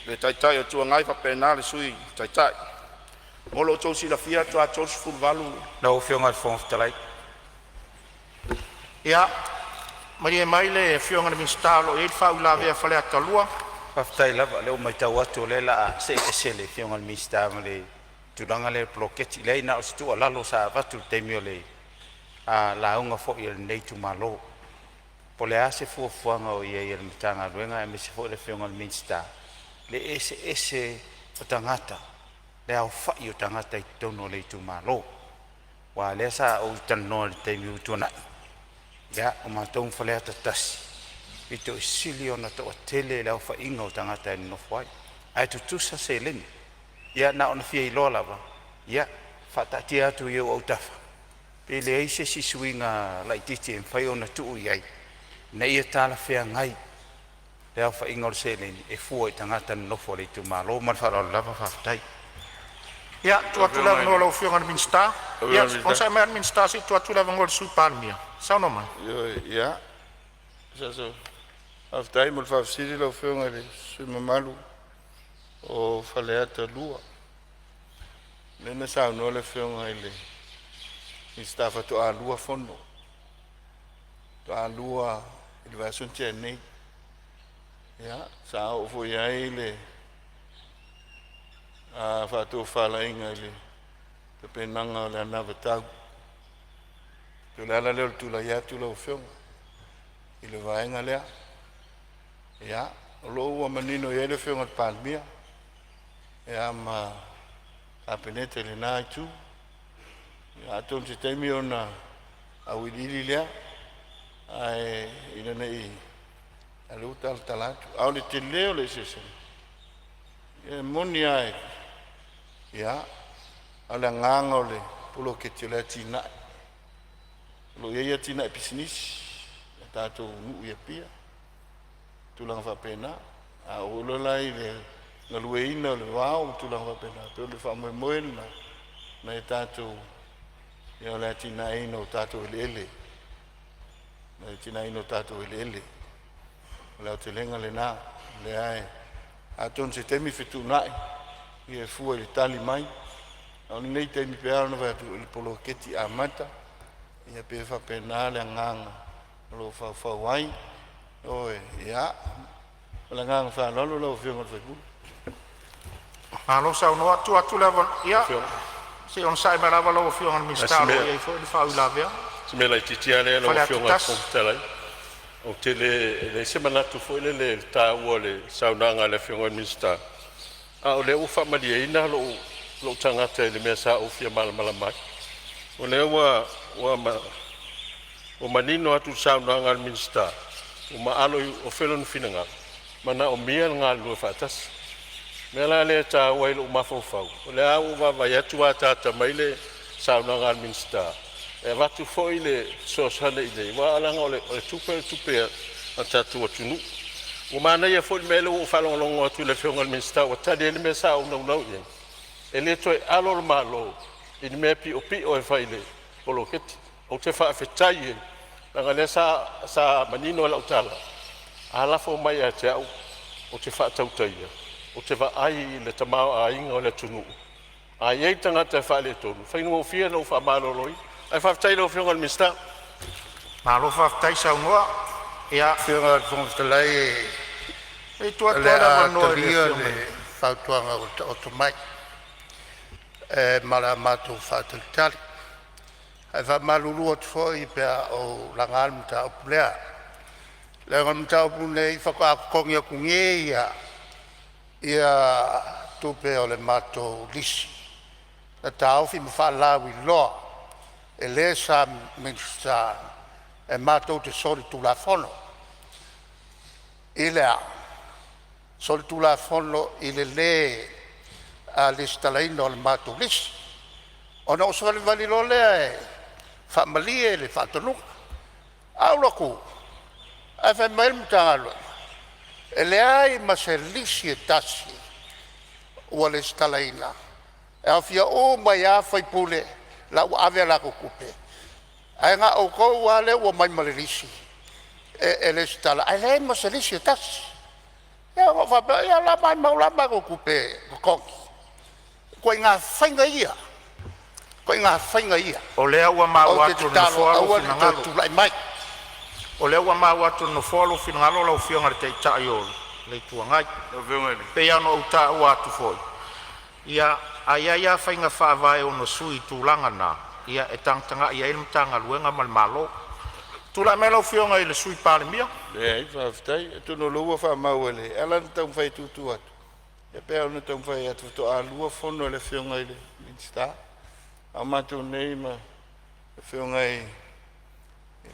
le Taitai o le Itu Agai faapena le Sui Taitai. Mo lo outou silafia faatoa 38 Lau Afioga i le Fofoga Fetalai. Ia, malie mai le Afioga i le Minisita o lo o i ai le faauilavea a Faleata 2. Faafetai lava o lea ua matau atu o lea o le a see ese le Afioga i le Minisita ma le tulaga lea i le poloketi. Leai na o se tuualalo sa avatu i le taimi o le lauga foi a lenei itumalo. Po o le a se fuafuaga o i ai a le Matagaluega aemaise foi le Afioga i le Minisita i le eseese o tagata, le aofai o tagata i totonu o le itumalo. Aua o lea sa ou talanoa i le taimi ua tuanai, ia o matou ma Faleata 1, e pito i sili ona toatele le aofaiga o tagata e nonofo ai, ae tutusa seleni. Ia na ona fia iloa lava, ia faataatia atu i ou autafa pe leai se isi suiga laitiiti e mafai ona tuu i ai ina ia talafeagai le aofaiga o le seleni e fua i tagata nonofo i le itumalo. Ma le faaaloalo lava, faafetai. Ia, tuu Lau atu le Afioga i avanoa i le lau Afioga i le Minisita. Ia, onosai mai le Minisita se i tuu atu le avanoa i le Sui Palemia. Saunoa mai. Ioe, ia, faafetai mo le faafesili lau Afioga i le sui usufono mamalu o Faleata 2. Lea na saunoa le Afioga i le Minisita faatoa lua fono, faatoa lua i le vaiaso na tea nei. Ia, sa oo foi i ai le faatofalaiga i le tapenaga o le anavatau. Pei o le ala lea o le tulai atu lau Afioga i le vaega lea. Ia, o lo o ua manino i ai le Afioga i le Palemia ia ma le Kapeneta i lena itu. Ia atonu o se taimi ona auiliili lea, ae ina ne i… a o lea ua talatala atu. A o le tele o le eseesega, e moni lava, a o le agaga o le poloketi o le atinae. O lo o i ai atinae pisinisi a tatou nuu i Apia, tulaga faapena. A oo loa la i le galueaiina o le vao ma tulaga faapena, pei o le faamoemoe lena nai a tatou, o le atinaeina o tatou eleele, le atinaeina o tatou eleele. O le aotelega lena, lea e atonu o se taimi fetuunai e fua i le tali mai. A o lenei taimi e pei lava ona fai atu o le poloketi amata, ia pei e faapena le agaga o lo o faufau ai. Ioe, ia ma le agaga faaaloalo lau Afioga i le sui usufono. Malo saunoa. Tuu atu le avanoa, ia se i onosai mai lava lau Afioga i le Minisita o lo o i ai foi le faauilavea. Si mea laitiiti lava lea lau Faleata Afioga i le 1. Fofoga Fetalai. Ou te le, e leai se manatu foi lele i le taua o le saunoaga a le Afioga i le Minisita, a o lea ua faamalieina lou tagata i le mea sa ou fia malamalama ai. O lea ua manino atu i le saunoaga a le Minisita, ua maalo i ofe lona finagalo, e manaomia le galulue faatasi. O le mea la lea e taua ai i lou mafaufau, o lea lava ua ou vaavaai atu ua ataata mai le saunoaga a le Minisita e avatu foi le fesoasoani i inei aua leaga o le tupe o le tupe a le tatou atunuu. Ua manaia foi le mea lea ua ou faalogologo atu i le Afioga i le Minisita ua tali ai le mea sa ou naunau i ai, e le toe alo le Malo i ni mea piopio e fai i le poloketi. Ou te faafetai ai leaga o lea sa manino lau tala, a lafo mai ia te au ou te faatautaia, ou te vaai i le tamaoaiga o le atunuu. A i ai tagata e faaletonu, e faigofie ona ou faamaloloina. Ae faafetai i lau Afioga i le Minisita. Malo faafetai saunoa. Ia, Afioga i le Fofoga Fetalai, se i tuu o atu le lava le a avanoa i le talia Afioga le i fautuaga ua taoto mai e ma o le a matou faatalitali. Ae faamalulu atu foi pe a ou laga le mataupu lea. Leaga o le mataupu lenei faatoa totogi atu nei lava tupe o le matou lisi na taofi ma faalauiloa e le sa Minisita e matou te solitulafono. I le a? Solitulafono i le lē lesitalaina o le matou lisi. Ona ou savalivali loa lea e faamalie le faatonuga. Ae ou alu atu ae fai mai le Matagaluega e leai ma se lisi e tasi ua resitalaina, e aofia uma ai lava sui usufono la ua ave a latou tupe, ae na o outou lava lea ua omai ma le lisi e resitala ae leai ma se lisi e tasi. Ia ona ou faapea lea, ia o le a maumau la matou tupe totogi? O ituaiga faiga ia, o ituaiga faiga ia O lea ua ou maua te atu e le tatalo Nofoa lou aua ne i toe finagalo. tulai mai. O lea ua maua atu e le Nofoa lou finagalo lau Afioga i le Taitai o le Itu Agai. E pei lava ona ou taua atu foi, ia, a i ai lava faiga faavae e ono sui i tulaga na, ia e tagatagai i ai le Matagaluega ma le Malo. Tulai mai lau Afioga i le Sui Palemia. Leai, faafetai. Atonu o lea ua faamau e le… E ala ona taumafai e tuutuu atu, ia pei lava ona taumafai atu faatoa lua fono a le Afioga i le Minisita, a o matou nei ma le Afioga i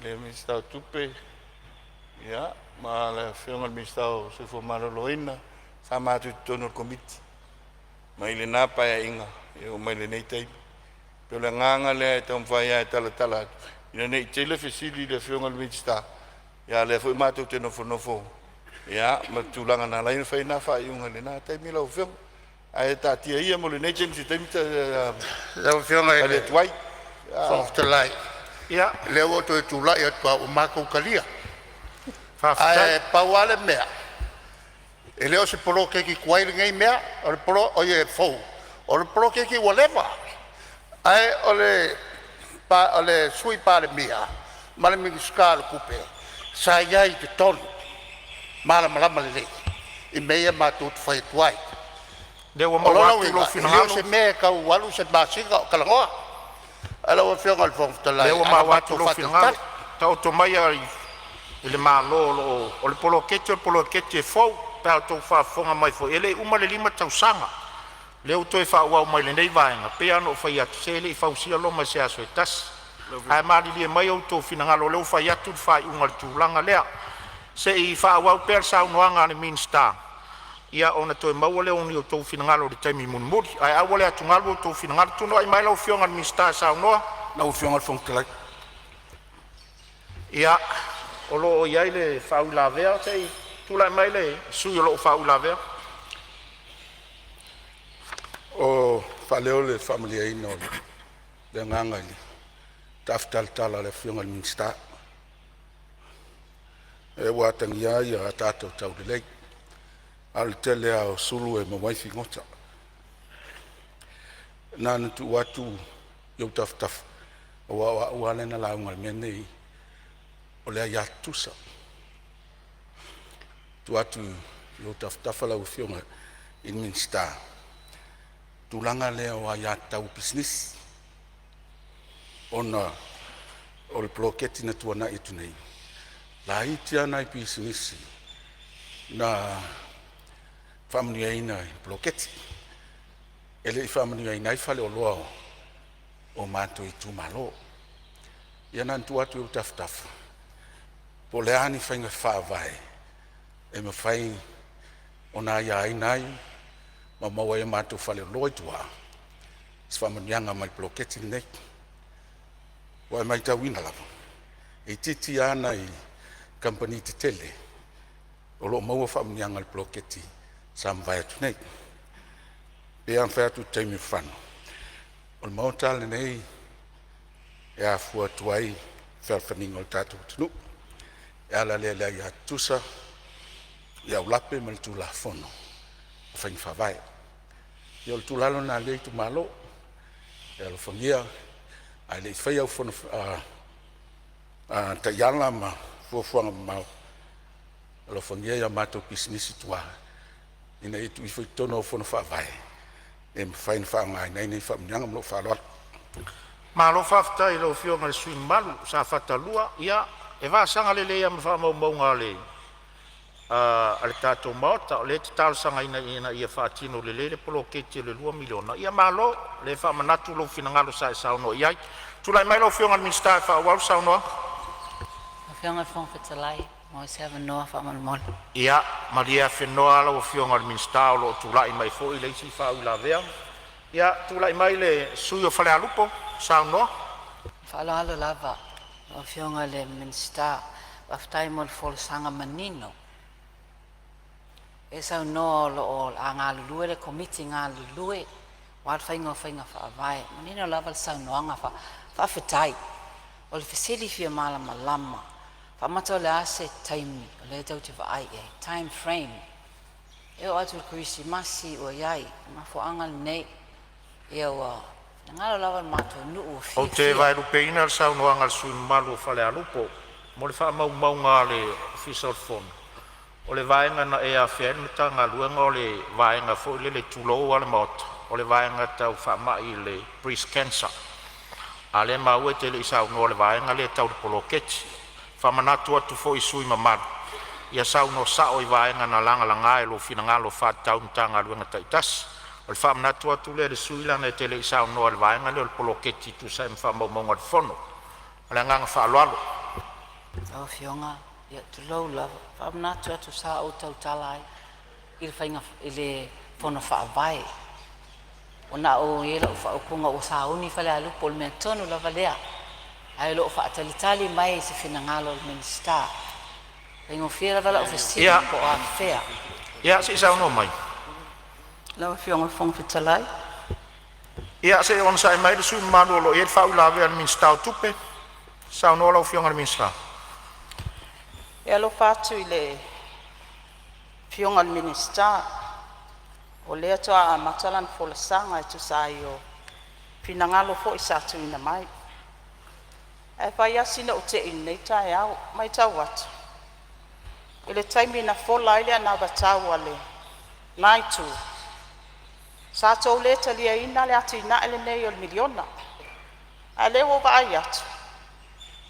le Minisita o Tupe ma le Afioga i le Minisita o le Soifua Maloloina sa matou i totonu o le Komiti mai lena Paeaiga e oo mai lenei taimi. E pei o le agaga lea e taumafai lava e talatala atu ina ne i tele fesili i le Afioga i le Minisita, a o lea foi matou te nofonofo ma le tulaga na ala ai ona fai na faaiuga i lena taimi lau Afioga. Ae taatia ia mo lenei taimi i se taimi Lau Afioga i tali le atu ai. Fofoga Fetalai, lea ua ou toe tulai atu lava ua matou talia. Faafetai. Ae pau lava le mea, e le o se poloketi tuai lenei mea, o le oi e fou, o le poloketi ua leva. Ae o le Sui Palemia ma le Minisita o Tupe sa i ai i totonu, malamalama lelei i mea ia matou te fai atu ai. O lea ua O maua lona atu lou uiga e le o finagalo. se mea e tau alu se masina o talanoa. Ae lau Afioga i le Fofoga O Fetalai, lea ua a na maua atu matou lou finagalo. faatalitali. Taoto maia i le Malo o lo o… O le poloketi o le poloketi e fou pe a outou faafofoga mai foi, e le i uma le 5 tausaga. O lea ua toe faaauau mai e lenei vaega. E pei lava ona ou fai atu, se e le i fausia Roma i se aso se tasi. Ae malilie mai outou finagalo o lea ua fai atu le faaiuga i le tulaga lea. Se i faaauau pea le saunoaga a le Minisita, ona toe maua lea o ni outou finagalo i le taimi mulimuli. Ae aua le atugalu outou finagalo. Tulai mai lau Afioga i le Minisita e saunoa. Lau Afioga i le Fofoga Fetalai. Ia, o lo o i ai le faauilavea. Se i tulai mai le sui usufono o lo o faauilavea. O faaleo le faamalieina o le agaga i le taafatalatala a le Afioga i le Minisita, e ua atagia ai ataata o taulelei, a o le tele a o sulu e maua ai figota. Na ona tuu atu i ou tafatafa aua o au a lea na lauga i le mea lenei o le aia tutusa. Tuu atu i ou tafatafa lau Afioga i le Minisita, tulaga lea o aiatatau o pisinisi ona o le poloketi na tuanai atu nei, laiti a nai pisinisi na faamanuiaina i le poloketi. E le i faamanuiaina ai faleoloa o matou itumalo. Ia na ona tuu atu i ou tafatafa po o le a ni faiga faavae e mafai ona aiaina ai ma maua ai e matou faleoloa i tua se faamanuiaga mai le poloketi lenei. Ua e matauina lava e itiiti a nai kamupani tetele o lo o maua faamanuiaga o le poloketi sa mavae atu nei. E pei lava ona fai atu i le taimi ua fano, o le maota lenei e afua atu ai fealofaniga o le tatou atunuu e ala lea i le aia tutusa i aulape ma le Tulafono o Faiga Faavae. Ia o le tuualalo lena a lenei itumalo, e alofagia ae le i faia au taiala ma fuafuaga mamao, alofagia a matou pisinisi i tua ina ia tuu ifo i totonu o au fono faavae e mafai ona faaaogaina ai nei faamanuiaga. Ma lou faaaloalo. Malo faafetai i lau Afioga i le sui usufono mamalu mo Safata 2. Ia, E vasaga lelei lava ma faamaumauga a le tatou Maota, o lea e te talosagaina ina ia faatino lelei le poloketi o le $2 miliona. Ia malo, o lea e faamanatu lou finagalo sa e saunoa i ai. Tulai mai lau Afioga i le Minisita e faaauau le saunoaga. Lau Afioga i le Fofoga Fetalai pe maua se avanoa faamolemole. Ia malie afenoa lau Afioga i le Minisita o lo o tulai mai foi le isi faauilavea. Ia tulai mai le sui usufono mo Falealupo e saunoa. Faaaloalo lava i lau Afioga i le Minisita, faafetai mo le folasaga manino. E saunoa o le a galulue le Komiti galulue aua le faiga o faiga faavae. E manino lava le saunoaga, faafetai. O le fesili fia malamalama, faamata o le a se taimi o lea tou te vaai i ai, time frame? E oo atu i le Kerisimasi ua i ai. O le mafuaaga lenei ia ua finagalo lava le matou nuu ua Ou te fiafia. vaelupeina le saunoaga a le sui usufono mamalu o Falealupo mo le faamaumauga a le Ofisa o le Fono, o le vaega na e afea ai le Matagaluega o le vaega foi lele tulou lava le Maota, o le vaega tau faamai le breast cancer. A o lea e maua e te le i saunoa i le vaega lea tau le poloketi. E faamanatu atu foi i sui usufono mamalu, ia saunoa sao i vaega na lagalaga i lou finagalo e faatatau i Matagaluega taitasi. O le faamanatu atu lea i le sui usufono leaga e te le i saunoa i le vaega lea o le poloketi e tusa ai ma faamaumauga a le Fono. Ma le agaga faaaloalo. Lau Afioga, ia tulou lava, e faamanatu atu sa ou tautala ai i le faiga i le fono faavae. Ona ua i ai lau faaupuga ua sauni Falealupo, o le mea tonu lava lea, ae o lo o faatalitali mai se finagalo o le Minisita. E faigofie lava lau fesili po o afea. Ia se i saunoa mai. Lau Afioga i le Fofoga Fetalai. Ia se i onosai mai le sui usufono mamalu o lo o i ai le faauilavea a le Minisita o Tupe. Saunoa lau Afioga i le Minisita. E alofa atu i le Afioga i le Minisita, o lea faatoa amata lana folasaga e tusa ai o finagalo foi sa tuuina mai. Ae fai lava sina ou tei i lenei taeao, e matau atu i le taimi na fola ai le anavatau a lena itu, sa outou le taliaina le atinae lenei o le miliona. A o lea ua ou vaai atu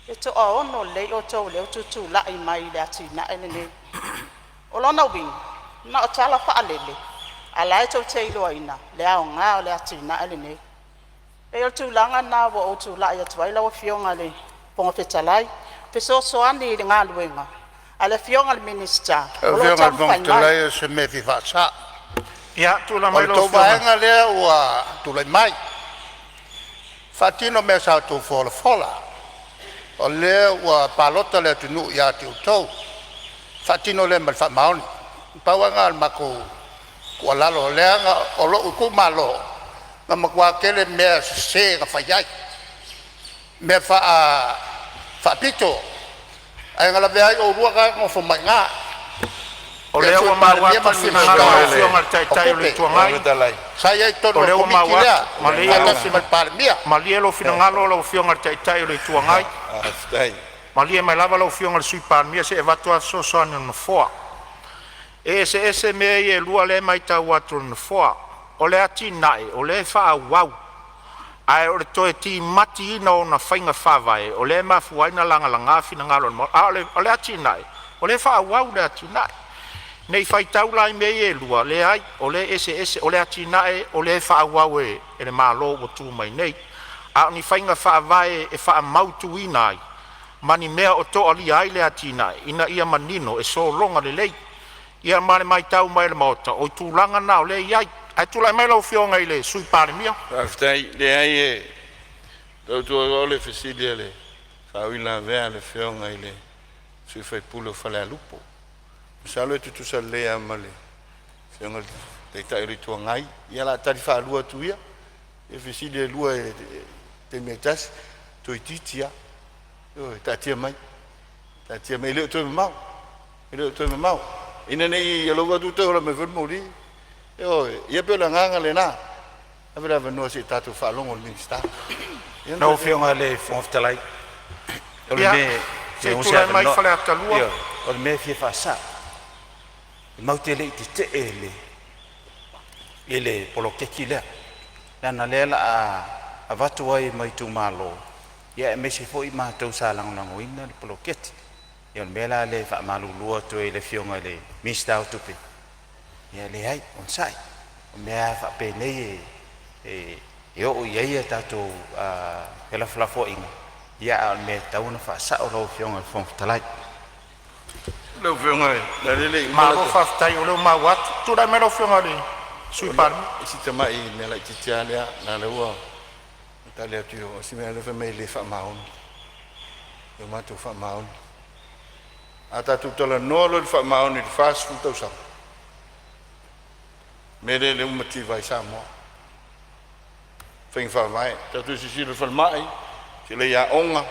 e toaono lelei outou o lea ua tutulai mai i le atinae lenei. O lona uiga na o tala faalele a o la e tou te iloaina le aoga o le atinae lenei. E pei o le tulaga lena ua ou tulai atu ai lau Afioga i le Fofoga Fetalai, e fesoasoani i le galuega a le Afioga i le Minisita Lau o lo o Afioga i le Fofoga taumafai mai. Fetalai o se mea e fia faasa'o. Ia tulai O mai le lau tou Afioga. vaega lea ua tulai mai, faatino mea sa outou folafola, o lea ua palota le atunuu ia te outou, faatino lea ma le faamaoni. Na pau lava lena o le matou tuualalo, leaga o lou itumalo na matua tele mea sese na fai ai, mea faapito, ae na lavea ai oulua na e nonofo mai i ina, O le lea Sui ua maua Palemia atu ma le le finagalo Minisita o lau Afioga i le o Taitai o le Tupe Itu Agai. sa i ai i O totonu o le lea ua Komiti maua lea atu, malie lou faatasi ma le Palemia. malie lou finagalo lau Afioga i le Taitai o le Itu Agai. Malie mai lava lau Afioga i le Sui Palemia se i avatu le fesoasoani a le Nofoa. E eseese mea ia e lua lea e matau atu e le Nofoa. O le atinae o lea e faaauau, ae o le toe timatiina o ona faiga faavae o lea e mafua ai ona lagalaga finagalo o le Maota. A o le atinae, o lea e faaauau le atinae. Ne i faitau la i mea ia e lua, leai o lea e eseese. O le atinae o lea e faaauau e le Malo ua tu mai nei, a o ni faiga faavae e faamautuina ai ma ni mea o toalia ai le atinae ina ia manino e sologa lelei. Ia ma le matau mai a le Maota, o tulaga na o lea e i ai. Ae tulai mai lau Afioga i le Sui Palemia. Faafetai. Leai e tautua le fesili a le faauilavea a le afioga i le sui usufono o Falealupo. Masalo e tutusa lelei lava ma le afioga i le Taitai o le Itu Agai. Ia o le a tali faalua atu ia i fesili e lua i le taimi e tasi, toeitiiti lava. Ioe, taatia mai, taatia mai, e le o toe mamao, e le o toe mamao. Ina ne i alofa atu toe ola mai foi le moli. Ioe, ia pei o le agaga lena, ave le avanoa se i tatou faalogo i le Minisita. Ia ona Lau toe Afioga i le Fofoga Fetalai, o le Ia, mea se e i fia maua se tulai mai avanoa. Faleata 2. Ioe, o le mea e fia faasa'o, e matou te le i tete'e i le i le poloketi lea, leaga o lea o le a avatu ai ma itumalo aemaise foi matou sa lagolagoina le poloketi. Ia o le mea la lea e faamalulu atu ai i le Afioga i le Minisita o Tupe, ia leai, onosai. O mea a faapenei e oo i ai a tatou felafolafoaiga, ia a o le mea e tatau ona faasao lau Afioga i le Fofoga Fetalai. Malo faafetai o lea ua maua atu. Tulai mai lau Afioga i le Sui Palemia. Si tamai mea laitiiti a lea, leaga o lea ua tali atu i o, si mea lea fai mai e le faamaoni, e matou te faamaoni. A tatou talanoa loa i le faamaoni i le 40 tausaga, o le mea lea ua mativa ai Samoa, faiga faavae. Tatou silasila i le falemai, silasila i aoga,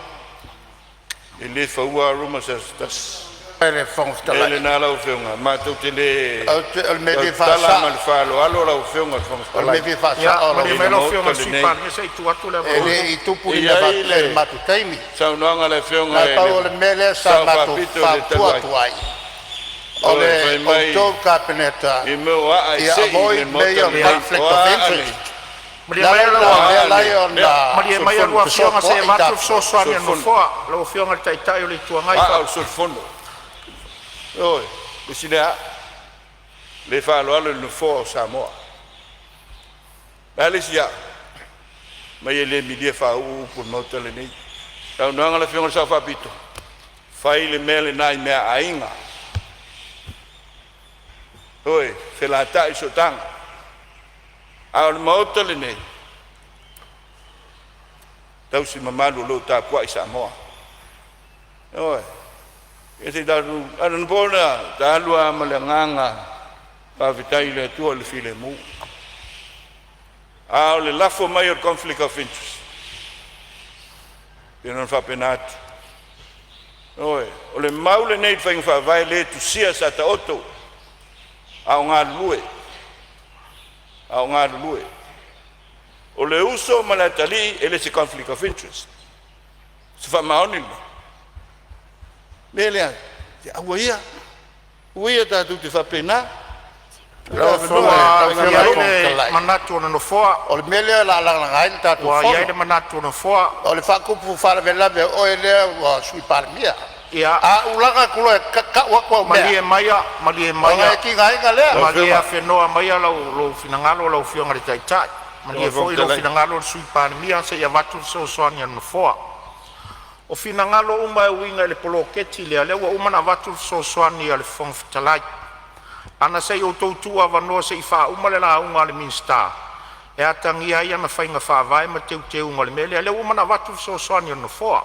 e le faua lava Roma i se aso se tasi. Le Fofoga O le mea Fetalai, lena lau Afioga, matou te le o le mea e fia tautala ma faasao, le faaaloalo lau Afioga i le Fofoga o le mea Fetalai e fia Ia faasao lau malie i le mai lau Afioga, Afioga Maota i le Sui lenei. Palemia se i tuu atu le e E avanoa. le i tupu e ni i mea ai faapea i le le matou taimi. saunoaga a le Na Afioga o le i pau o le le mea lea sa Sao matou Faapito i le fautua talu ai, atu ai, o ioe, fai le mai outou Kapeneta i mea o aa e ia sei i avoid le mea Maota ia o lenei, conflict o of a aa nei, interest. Malie Le maia ala lau lena o o a lea aa e ala nei, ai ia, ona Malie maia solifono, lua Afioga se i fesoasoai avatu le tatou. fesoasoani a le solifono, Nofoa. Lau Afioga i le Taitai o le Itu Agai. aa o le solifono. Ioe, le isi lea aa, le faaaloalo i le Nofoa o Samoa. O le a le isi aa? Mai e le milia faauu upu o le Maota lenei. Saunoaga a le Afioga i le Sao Faapito, fai le mea lena i meaaiga, ioe, felatai i le sootaga. A o le Maota lenei, tausi mamalu o lo o tapuai Samoa. Ioe, anapo na ta alu lava ma le agaga faafetai i le Atua i le filemu, a o le lafo mai o le conflict of interest, e pei ona faapena atu. Ioe, o le mau lenei i le faiga faavae lea e tusia sa taoto a o galulue, a o galulue. O le uso ma le atalii e le se conflict of interest, o se faamaoni lena. O le mea lea, aua ia, aua ia tatou te faapena. Lau Afioga Ua i le i ai Fofoga le Fetalai, manatu o le Nofoa, o le mea lea o le a lagalaga ai le tatou ua i ai fono. le manatu o le Nofoa, O le faatupu faalavelave o oe lea ua Sui Palemia. Ia A ou laga atu loa e tau atu au mea, malie maia, malie ona maia, e tigaina lea. Lau malie Afioga afenoa maia lou finagalo lau Afioga i le Taitai. i le Malie Fofoga foi lou Fetalai, finagalo le Sui Palemia se i avatu le fesoasoani a le Nofoa. O finagalo uma e uiga i le poloketi lea, lea ua uma ona avatu le fesoasoani a le Fofoga Fetalai. Ana se i outou tuuavanoa se i faauma le lauga a le Minisita e atagia ai ana faiga faavae ma teuteuga o le mea lea, lea ua uma ona avatu le fesoasoani a le Nofoa.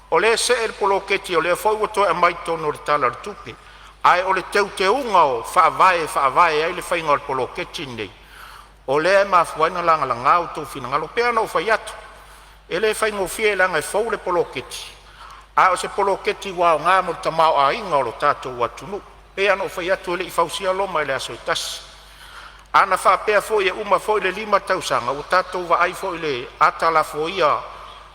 O lea e see le poloketi o lea foi ua toe aumai totonu o le Tala o le Tupe, ae o le teuteuga o faavae e faavae ai le faiga o le poloketi lenei, o lea e mafua ai ona lagalaga outou finagalo. E pei ona ou fai atu, e le faigofie leaga e fou le poloketi, a o se poloketi ua aoga mo le tamaoaiga o le tatou atunuu. E pei lava ona ou fai atu, e le i fausia Roma i le aso e tasi. Ana faapea foi e uma foi le 5 tausaga, ua tatou vaai foi i le ata lafoia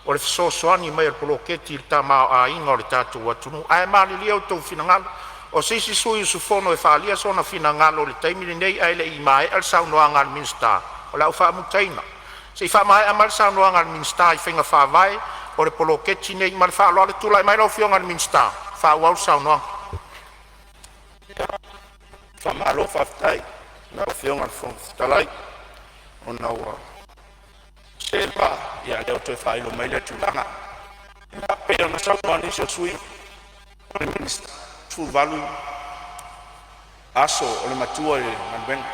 o le fesoasoani mai o le poloketi i le tamaoaiga o le tatou atunuu. Ae malilie outou finagalo, o se isi sui usufono e faaalia sona finagalo i le taimi lenei ae le i maea le saunoaga a le Minisita, o le a ou faamutaina. Se i faamaea mai le saunoaga a le Minisita i faiga faavae o le poloketi lenei. Ma le faaaloalo, tulai mai lau Afioga i le Minisita e faaauau le saunoaga. Faamalo faafetai i lau Afioga i le Fofoga Fetalai ona ua se'e le vaa, a o lea ua toe faailo mai lea tulaga. Ia, pei ona saunoa nisi o sui usufono, o le Minisita, e 18 aso o le matua i le galuega,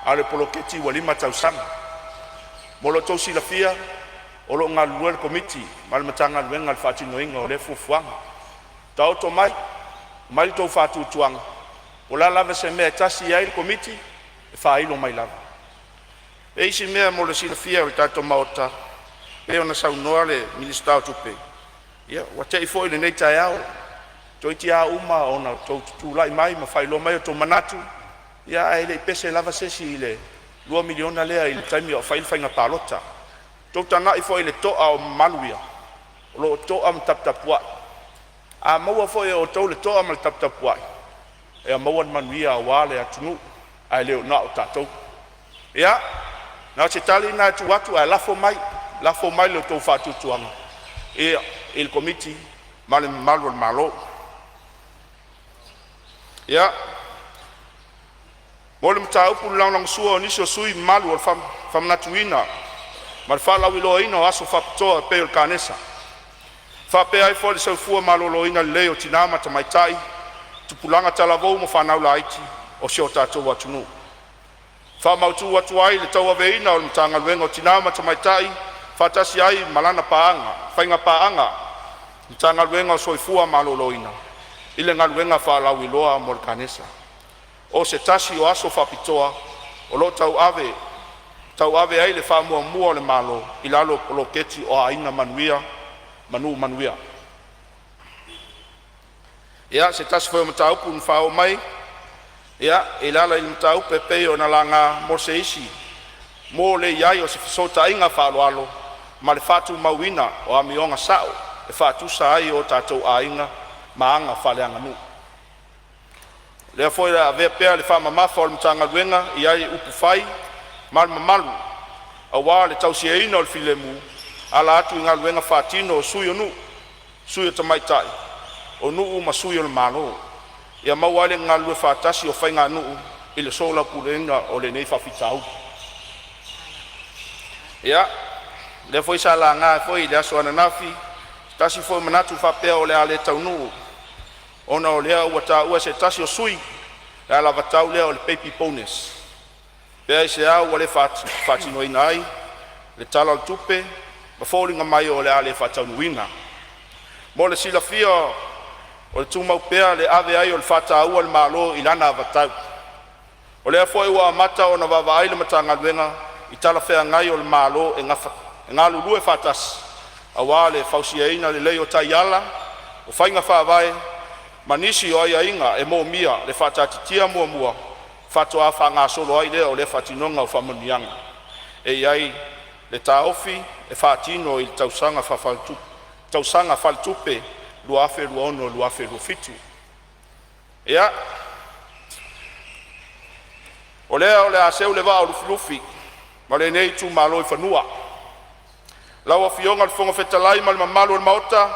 a o le poloketi ua 5 tausaga. Mo lo outou silafia, o lo o galulue le Komiti ma le Matagaluega i le faatinoina o lea fuafuaga. Taoto mai, aumai lo outou faatuatuaga, po o le a lava se mea e tasi i ai le Komiti, e faailo mai lava. E i ai isi mea mo le silafia e le tatou Maota, e pei ona saunoa le Minisita o Tupe, ia ua tea foi i lenei taeao, toeitiiti lava uma ona outou tutulai mai ma faailoa mai outou manatu, ia ae le i pese lava se isi i le $2 miliona lea i le taimi a o fai le faiga palota. Ua outou tagai foi i le to'a o mamalu ia, o lo o to'a ma taputapuai. A maua foi e outou le toa ma le taputapuai, e maua le manuia aua le atunuu ae le na o tatou. Ia, na o se tali lena e tuu atu ae lafo mai, lafo mai lo outou faatuatuaga i le Komiti ma le mamalu o le Malo. Ia, mo le mataupu i le lagolagosua a nisi o sui usufono mamalu i le faamanatuina ma le faalauiloaina o aso faapitoa e pei o le Kanesa, faapea ai foi le soifua maloloina lelei o tina ma tamaitai, tupulaga talavou ma fanau laiti o si o tatou atunuu. Faamautu atu ai le tauaveina o le Matagaluega o Tina ma Tamaitai faatasi ai ma lana faiga paaga Matagaluega o le Soifua Maloloina i le galuega faalauiloa mo le Kanesa. O se tasi o aso faapitoa o lo o tauave ai le faamuamua a le Malo i lalo o le Poloketi o Aiga Manuia ma Nuu Manuia. Ia, se tasi foi o mataupu na faaoo mai e ala i mataupu e pei ona laga mo se isi mo le i ai o se fesootaiga faaaloalo ma le faatumauina o amioga sao e faatusa ai o tatou aiga ma aga faaleaganuu. O lea foi o le a avea pea le faamamafa o le Matagaluega i ai upufai ma le mamalu aua le tausiaina o le filemu e ala atu i galuega faatino a sui o nuu, sui tamaitai o nuu ma sui o le malo, ia maua ai le galulue faatasi o faiganuu i le soalaupuleina o lenei faafitauli. Ia, lea foi sa laga foi i le aso ananafi se tasi foi o manatu faapea o le a le taunuu ona o lea ua taua e se tasi o sui usufono le alavatau lea o le Baby Bonus. Pe aisea ua le faatinoina ai i le Tala o le Tupe ma foliga mai o le a le faataunuuina. Mo le silafia, o lo o tumau pea le ave ai o le faataua a le Malo i lana avatau. O lea foi ua amata ona vaavaai le Matagaluega i talafeagai o le Malo e galulue faatasi aua le fausiaina lelei o taiala, o faiga faavae ma nisi o aiaiga e moomia le faataatitia muamua faatoa faagasolo ai lea o le faatinoga o faamanuiaga. E i ai le taofi e faatino i le tausaga faaletupe 2026/2027. Ia, o lea o le a seu le vaa o Lufilufi ma lenei itumalo i fanua. Lau Afioga i le Fofoga Fetalai ma le mamalu o le Maota,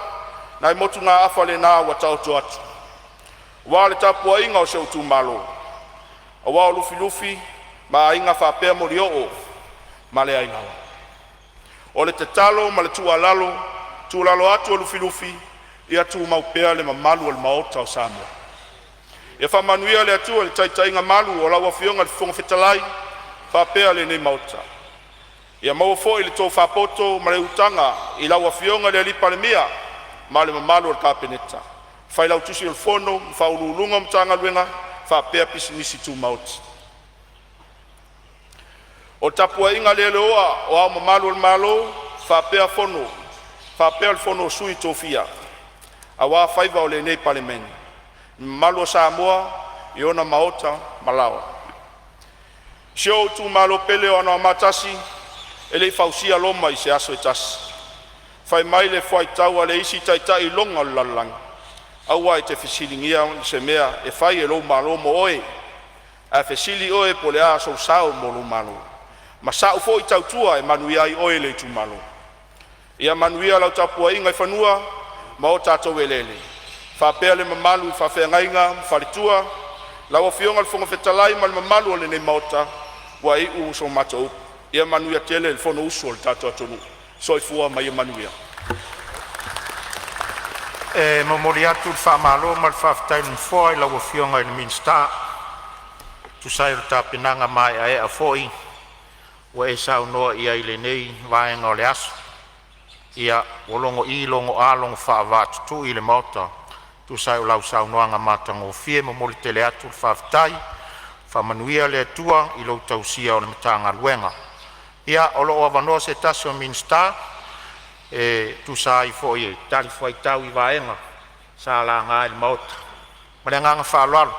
nai motugaafa lena ua taoto atu aua le tapuaiga a si ou itumalo, aua o Lufilufi ma Aiga faapea Molioo ma le Ailaoa. O le tatalo ma le tuualalo, tuualalo atu a Lufilufi, ia tumau pea le mamalu o le Maota o Samoa. Ia faamanuia le Atua i le taitaiga malu a lau Afioga i le Fofoga Fetalai faapea lenei Maota. Ia maua foi le tofa poto ma le utaga i lau Afioga i le Palemia ma le mamalu o le Kapeneta, Failautusi o le Fono ma Faauluuluga o Matagaluega faapea Pisinisi Tumaoti. O le tapuaiga le leoa a O Ao Mamalu o le Malo faapea le Fono a Sui Tofia aua faiva o lenei Palemene, le mamalu o Samoa i ona maota ma laoa. Si ou itumalo pele o Anoamaa 1, e le i fausia Roma i se aso e tasi. Fai mai le fuaitau a le isi taitai iloga o le lalolagi, “Aua e te fesiligia se mea e fai e lou malo mo oe, ae fesili oe po o le a sou sao mo lou malo.” Ma sa'u foi tautua e manuia ai oe e le itumalo. Ia manuia lau tapuaiga i fanua ma o tatou eleele, faapea le mamalu i faafeagaiga ma faletua. Lau Afioga i le Fofoga Fetalai ma le mamalu o lenei Maota, ua iu so matou upu. Ia manuia tele le fonousu a lo tatou atunuu. Soifua ma ia manuia. E momoli atu le faamalo ma le faafetai a le Nofoa i lau Afioga i le Minisita e tusa ai o le tapenaga maeaea foi ua e saunoa i ai i lenei vaega o le aso. Ia, ua logo'i, logo'a, logo faavaatutui le Maota e tusa ai o lau saunoaga matagofie. E momoli tele atu le faafetai, faamanuia le Atua i lou tausia o le Matagaluega. Ia, o lo o avanoa se tasi o Minisita e tusa ai foi e talifuaitau i vaega sa laga e le Maota. Ma le agaga faaaloalo.